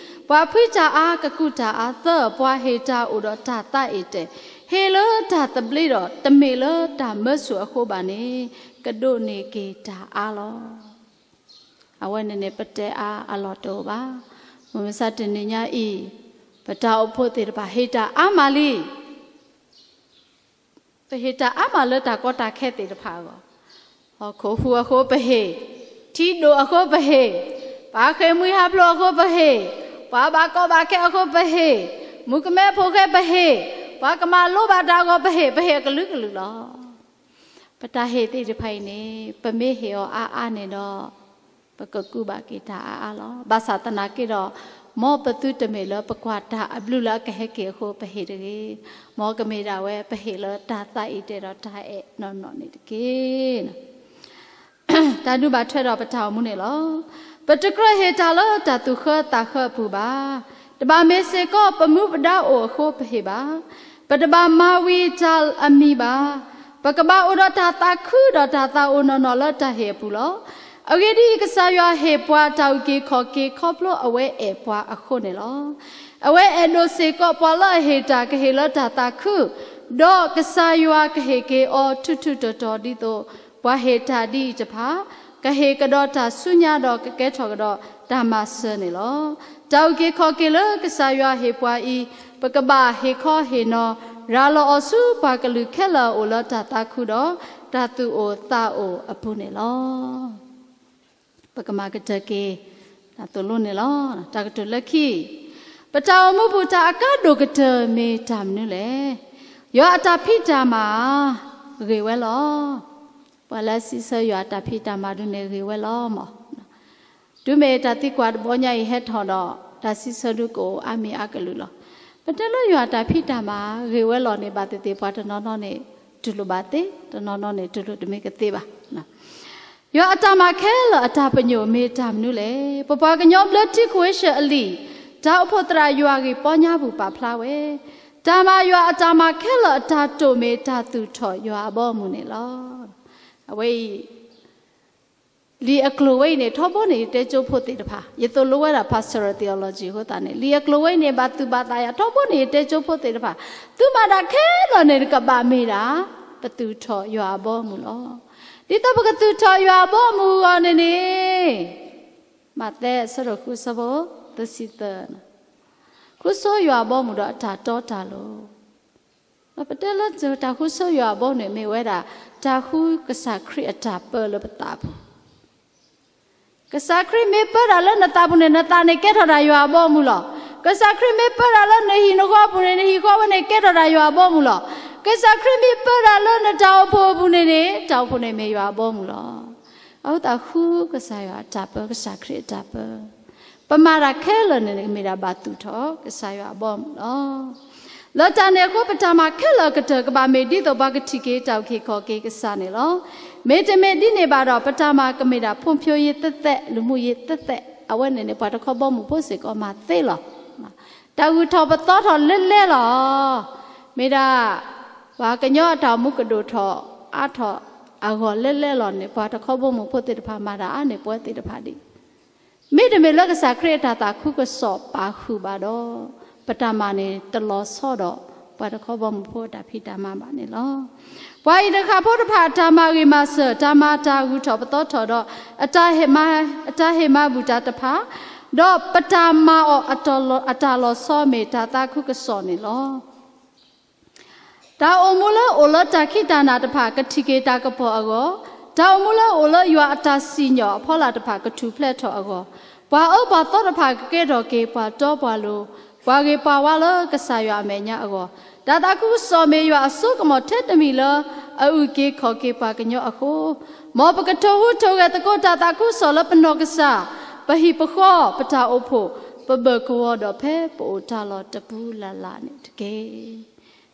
ပှၤဖှံတၢ်အါ ကကူးတၢ်အါ. သၢ, ပှၤဟ့ၣ်တၢ်အိၣ်ဒီးတၢ်သးအ့ၣ်တဲာ်, ဟ့ၣ်လၢတၢ်သဘျ့ဒီး တမ့ၢ်လၢတၢ်မၢဆူၣ်အဃိဘၣ်န့ၣ် ကဒိးန့ၢ်က့ၤတၢ်အါလီၤ. အဝဲန့ၣ်န့ၣ် ပတဲအါအလီၢ်တအိၣ်ဘၣ်. မုၢ်မဆါတနံၤညါအံၤ ပတၢ်အိၣ်ဖှိၣ်သ့ၣ်တဖၣ် ဟ့ၣ်တၢ်အါမးလံ. ပဟ့ၣ်တၢ်အါမးလၢတၢ်ကီတၢ်ခဲသ့ၣ်တဖၣ်အဂီၢ်, ဟီၣ်ခိၣ်ဟူးအဃိပဟ့ၣ်, ထံဒိၣ်အဃိပဟ့ၣ်, ပှၤဃ့ၢ်မှံဟးဖျိးအဃိပဟ့ၣ်, ပှၤဘၣ်ကီဘၣ်ခဲအဃိပဟ့ၣ်, မုၣ်ကမဲဖိဃဲပဟ့ၣ်, ပှၤကမၤလိဘၣ်တၢ်အဂီၢ်ပဟ့ၣ်, ပဟ့ၣ်အကလုာ်ကလုာ်လီၤ. ပတၢ်ဟ့ၣ်သ့ၣ်တဖၣ်အံၤန့ၣ် ပမ့ၢ်ဟ့ၣ်အီၤအါအါန့ၣ်ဒီး ပကကူးဘၣ်က့ၤတၢ်အါအါလီၤ. ဘၣ်ဆၣ်သနာ်က့ဒီး မ်ပသုတမ့ၢ်လၢပကွၢ်တၢ်အဘျုးလၢအကဟဲက့ၤအဃိ ပဟ့ၣ်တဂ့ၤ. မ်ကမ့ၢ်ဒၣ်ဝဲ ပဟ့ၣ်လၢတၢ်သးအံၤတဲာ်ဒီးတၢ်အဲၣ်နီၢ်နီၢ်န့ၣ်တက့ၢ်. တၢ်ဒုးဘၣ်ထွဲဒီးပတၢ်အိၣ်မူန့ၣ်လီၤ. ပတကြၢးဟ့ၣ်တၢ်လၢတၢ်သူၣ်ဃၢသးဃၢအပူၤဘၣ်. တဘၣ်မ့ၢ်စ့ၢ်ကီးပမူပဒါအိၣ်အဃိပဟ့ၣ်ဘၣ်. ပတဘၣ်မၤဝံၤတၢ်အမံၤဘၣ်. ပကဘၣ်အိၣ်ဒီးတၢ်သးခုဒီးတၢ်သးအိၣ်နီၢ်နီၢ်လၢတၢ်ဟ့ၣ်အပူၤလီၤ. အဂ့ၢ်ဒ်အံၤ, ကစၢ်ယွၤဟ့ၣ်ပှၤတၢ်အုၣ်က့ၤခီၣ်က့ၤခီဖျိအဝဲအဲၣ်ပှၤအဃိန့ၣ်လီၤ. အဝဲအဲၣ်ဒိးစ့ၢ်ကီးပှၤလၢအဟ့ၣ်တၢ်ကဟ့ၣ်လၢတၢ်သးခု, ဒီးကစၢ်ယွၤကဟ့ၣ်က့ၤအီၤထူးထူးတီၤတီၤဒ်သိး ပှၤဟ့ၣ်တၢ်ဒ်အံၤတဖၣ် ကဟ့ၣ်ကဒီးတၢ်ဆူညါဒီးကကဲထီၣ်ကဒီးတၢ်မၤစၢၤန့ၣ်လီၤ. တၢ်အုၣ်က့ၤခီၣ်က့ၤလၢကစၢ်ယွၤဟ့ၣ်ပှၤအံၤ ပကဘၣ်ဟ့ၣ်ခီဟ့ၣ်နီၤ ရၤလီၤအီၤဆူပှၤကလုာ်ခဲလၢာ်အအိၣ်လၢတၢ်သးခုဒီး တၢ်သူၣ်အိၣ်သးအိၣ်အပူၤန့ၣ်လီၤ. ပကမၤကတၢၢ်က့ၤ တၢ်သိၣ်လိန့ၣ်လီၤ. တၢ်ကတိၤလၢခံ, ပတၢ်အိၣ်မူပူၤတၢ်အကါဒိၣ်ကတၢၢ်မ့ၢ်တၢ်မနုၤလဲၣ်. ယွၤအတၢ်ဖံးတၢ်မၤ ဂ့ၤဝဲလီၤ. ပှၤလၢအစံးဆၢယွၤအတၢ်ဖံးတၢ်မၤဒုးန့ၣ်ဂ့ၤဝဲလီၤမး. တုၤမ့ၢ်တၢ်သံကွၢ်တဘီညါအံၤဟဲထီၣ်ဒီး တၢ်စံးဆၢဒုးကအိၣ်အါမံၤအါကလုာ်လီၤ. ပတဲလၢယွၤအတၢ်ဖံးတၢ်မၤဂ့ၤဝဲလီၤန့ၣ် ဘၣ်သ့ၣ်သ့ၣ်ပှၤတနီၤနီၤန့ၣ် တူၢ်လိာ်ဘၣ်သ့, တနီၤနီၤန့ၣ်တူၢ်လိာ်တမ့ၢ်ကသ့ဘၣ်. ယွၤအတၢ်မၤခဲလၢာ်အတၢ်ပညိၣ်မ့ၢ်တၢ်မနုၤလဲၣ်. ပပှၤကညီဘျၢထံခဝ့ၡၢၣ်အလံာ် တၢ်အိၣ်ဖှိၣ်သရၣ်ယွၤဂ့ၢ်ပီညါပူၤပာ်ဖျါဝဲ, တၢ်မၤယွၤအတၢ်မၤခဲလၢာ်အတၢ်တိာ်မ့ၢ်တၢ်သူၣ်ထီၣ်ယွၤအဘီအမုၢ်န့ၣ်လီၤ. အဝဲအံၤ လံာ်အကျိၤဝဲအံၤန့ၣ် ထီဘိန့ၣ် ယတဲကၠိဖိသ့ၣ်တဖၣ်, ယသိၣ်လိဝဲဒၣ် pastoral theology အဃိသတးန့ၣ် လံာ်အကျိၤဝဲအံၤန့ၣ် ဘၣ်သူၣ်ဘၣ်သးယၤ ထီဘိန့ၣ် ယတဲကၠိဖိသ့ၣ်တဖၣ်, သုမၤတၢ်ခဲလၢာ်န့ၣ် တကဘၣ်မ့ၢ်ဒၣ် ပသူၣ်ထီၣ်ယွၤအဘီအမုၢ်လီၤ. ဒ်သိးပကသူၣ်ထီၣ်ယွၤအဘီအမုၢ်အဂီၢ်န့ၣ်န့ၣ် မးသဲအဆၢဒိၣ်ဃုဆၢဖိ သၢဆံသၢ, ဃုဆိယွၤအဘီအမုၢ်ဒီးအတၢ်တီတၢ်လိၤ ဒီးပတဲလၢတၢ်ဃုဆိယွၤအဘီအမုၢ်န့ၣ် မ့ၢ်ဝဲဒၣ် တၢ်ဃုကစၢ်ခရံာ်အတၢ်ပၢလၢပသးပူၤ, ကစၢ်ခရံာ်မ့ၢ်ပၢတၢ်လၢနသးပူၤန့ၣ် နသးန့ၣ်ကဲထီၣ်ဒၣ်ယွၤအဘီအမုၢ်လီၤ. ကစၢ်ခရံာ်မ့ၢ်ပၢတၢ်လၢနဟံၣ်နဃီအပူၤန့ၣ် နဟံၣ်ဃီဝဲန့ၣ်ကဲထီၣ်ဒၣ်ယွၤအဘီအမုၢ်လီၤ. ကစၢ်ခရံာ်မ့ၢ်ပၢတၢ်လၢနတၢ်အိၣ်ဖှိၣ်အပူၤန့ၣ်န့ၣ် တၢ်အိၣ်ဖှိၣ်န့ၣ်မ့ၢ်ယွၤအဘီအမုၢ်လီၤ. အဃိသတးဃုကစၢ်ယွၤအတၢ်ပၢ ကစၢ်ခရံာ်အတၢ်ပၢ ပမၤတၢ်ခဲလၢာ်န့ၣ် မ့ၢ်ဒၣ်ဘၣ်သူၣ်ထီၣ်ကစၢ်ယွၤအဘီအမုၢ်လီၤ. လၢတၢ်န့ၣ်အဃိ ပတၢ်မၤခဲလၢာ်အကတၢၢ် ကဘၣ်မ့ၢ်ဒ်သိးပှၤကထံၣ်က့ၤတၢ်အုၣ်က့ၤခီၣ်က့ၤကစၢ်န့ၣ်လီၤ. မ့တမ့ၢ်ဒ်န့ၣ်ဘၣ်ဒီး ပတၢ်မၤကမ့ၢ်ဒၣ် ဖွံ့ဖြိုးရေးသက်သက်, လူမှုရေးသက်သက်, အဝဲန့ၣ်န့ၣ် ပှၤတခီဘီမုၢ်ဖိစ့ၢ်ကီးမၤသ့လီၤ. တၢ်ဂုၢ်ထီၣ်ပသီထီၣ်လဲလဲလီၤ. မ့ၢ်ဒၣ် ပှၤကညီအတၢ်အိၣ်မူကဒိၣ်ထီၣ်အါထီၣ်အဂီၢ်လဲလဲလီၤန့ၣ် ပှၤတခီဘီမုၢ်ဖိသ့ၣ်တဖၣ်မၤတၢ်အါန့ၢ်ပဝဲသ့ၣ်တဖၣ်ဒံး မ့တမ့ၢ်လၢကစၢ်ခရံာ်အတၢ်သးခုကစီၣ်ပာ်ဃုာ်ဘၣ်ဒီး ပတၢ်မၤန့ၣ်တလီၤဆီဒီး ပှၤတခီဘီမုၢ်ဖိအတၢ်ဖံးတၢ်မၤဘၣ်န့ၣ်လီၤ. ပှၤအံၤတဃၣ်ဖိတဖၣ်အတၢ်မၤဂ့ၤမၤစၢၤ, တၢ်မၤတၢ်ဂုၢ်ထီၣ်ပသီထီၣ်ဒီး အတၢ်ဟ့ၣ်မၤဘူၣ်တၢ်တဖၣ်, ဒီးပတၢ်မၤအီၤအတၢ်လီၤဆီမ့ၢ်တၢ်သးခုကစီၣ်န့ၣ်လီၤ. တၢ်အိၣ်မူလၢအိၣ်လၢတၢ်ခံးတၢ်နၤတဖၣ်ကထံၣ်က့ၤတၢ်ကပီၤအဂီၢ်, တၢ်အိၣ်မူလၢအိၣ်လၢယွၤအတၢ်စံၣ်ညီၣ်အဖီလာ်တဖၣ်ကထူၣ်ဖျဲးထီၣ်အဂီၢ်, ပှၤအၢပှၤသီတဖၣ်ကကဲထီၣ်က့ၤပှၤတီပှၤလိၤ, ပှၤဂ့ၤပှၤဝါလၢကစၢ်ယွၤအမဲာ်ညါအဂီၢ်, တၢ်သးခုကစီၣ်မ့ၢ်ယွၤအစိကမီၤထဲတမံၤလၢအအုၣ်က့ၤခီၣ်က့ၤပှၤကညီအဃိ, မ်ပကထိၣ်ဟူးထိၣ်ဂဲၤသကိးတၢ်သးခုကစီၣ်လၢပနီၢ်ကစၢ်, ပဟံၣ်ပဃီ, ပတၢ်အိၣ်ဖှိၣ်, ပဘၢၣ်ကဝီၤဒီးဖဲပအိၣ်တၢ်လီၢ်တပူၤလၢ်လၢ်န့ၣ်တက့ၢ်.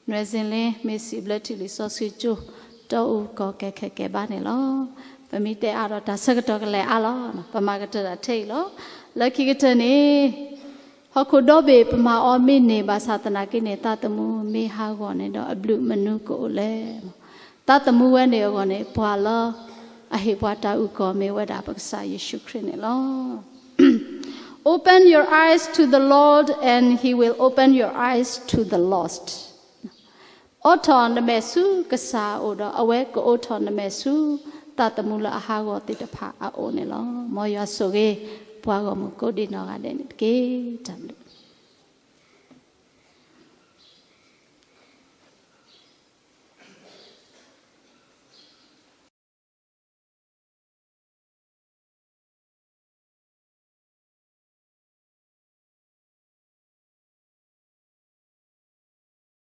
နွဲၣ်စ့လ့ မ့ၢ်စံးဘျၢထံၣ်လံာ်စီဆှံကၠိ တီအူကီၢ်ကဲခဲကဲဘၣ်န့ၣ်လီၤ. ပမ့ၢ်တဲအါဒီးတၢ်ဆၢကတီၢ်ကလဲၤအါလီၤ, ပမၤကတၢၢ်တၢ်ထဲအံၤလီၤ. လၢခံကတၢၢ်န့ၣ် ဟီၣ်ခိၣ်ဒီဘ့ၣ်ပမၤအီၤမ့ၢ်န့ၢ်ဘၣ်ဆၣ်သနာ်က့န့ၣ် သးသမူမ့ၢ်ဟးဂီၤန့ၣ်ဒီးအဘျုးမနုၤကအိၣ်လဲၣ်. သးသမူဝဲန့ၣ်အဂီၢ်န့ၣ် ပှၤလၢအဟ့ၣ်ပှၤတၢ်အုၣ်ကီၤမ့ၢ်ဝဲဒၣ်ပကစၢ်ယ့ၣ်ၡူးခရံာ်န့ၣ်လီၤ. Open your eyes to the Lord and he will open your eyes to the lost. အိးထီၣ်နမဲာ်ဆူကစၢ်အအိၣ်ဒီး အဝဲကအိးထီၣ်နမဲာ်ဆူ သးသမူလၢအဟးဂီၤသ့ၣ်တဖၣ်အအိၣ်န့ၣ်လီၤ. မ်ယွၤဆိၣ်ဂ့ၤ ပှၤဂီၢ်မုၢ်ကိးဒံးနီၢ်ဂၤဒဲးန့ၣ်တက့ၢ်. တၢ်ဘျုး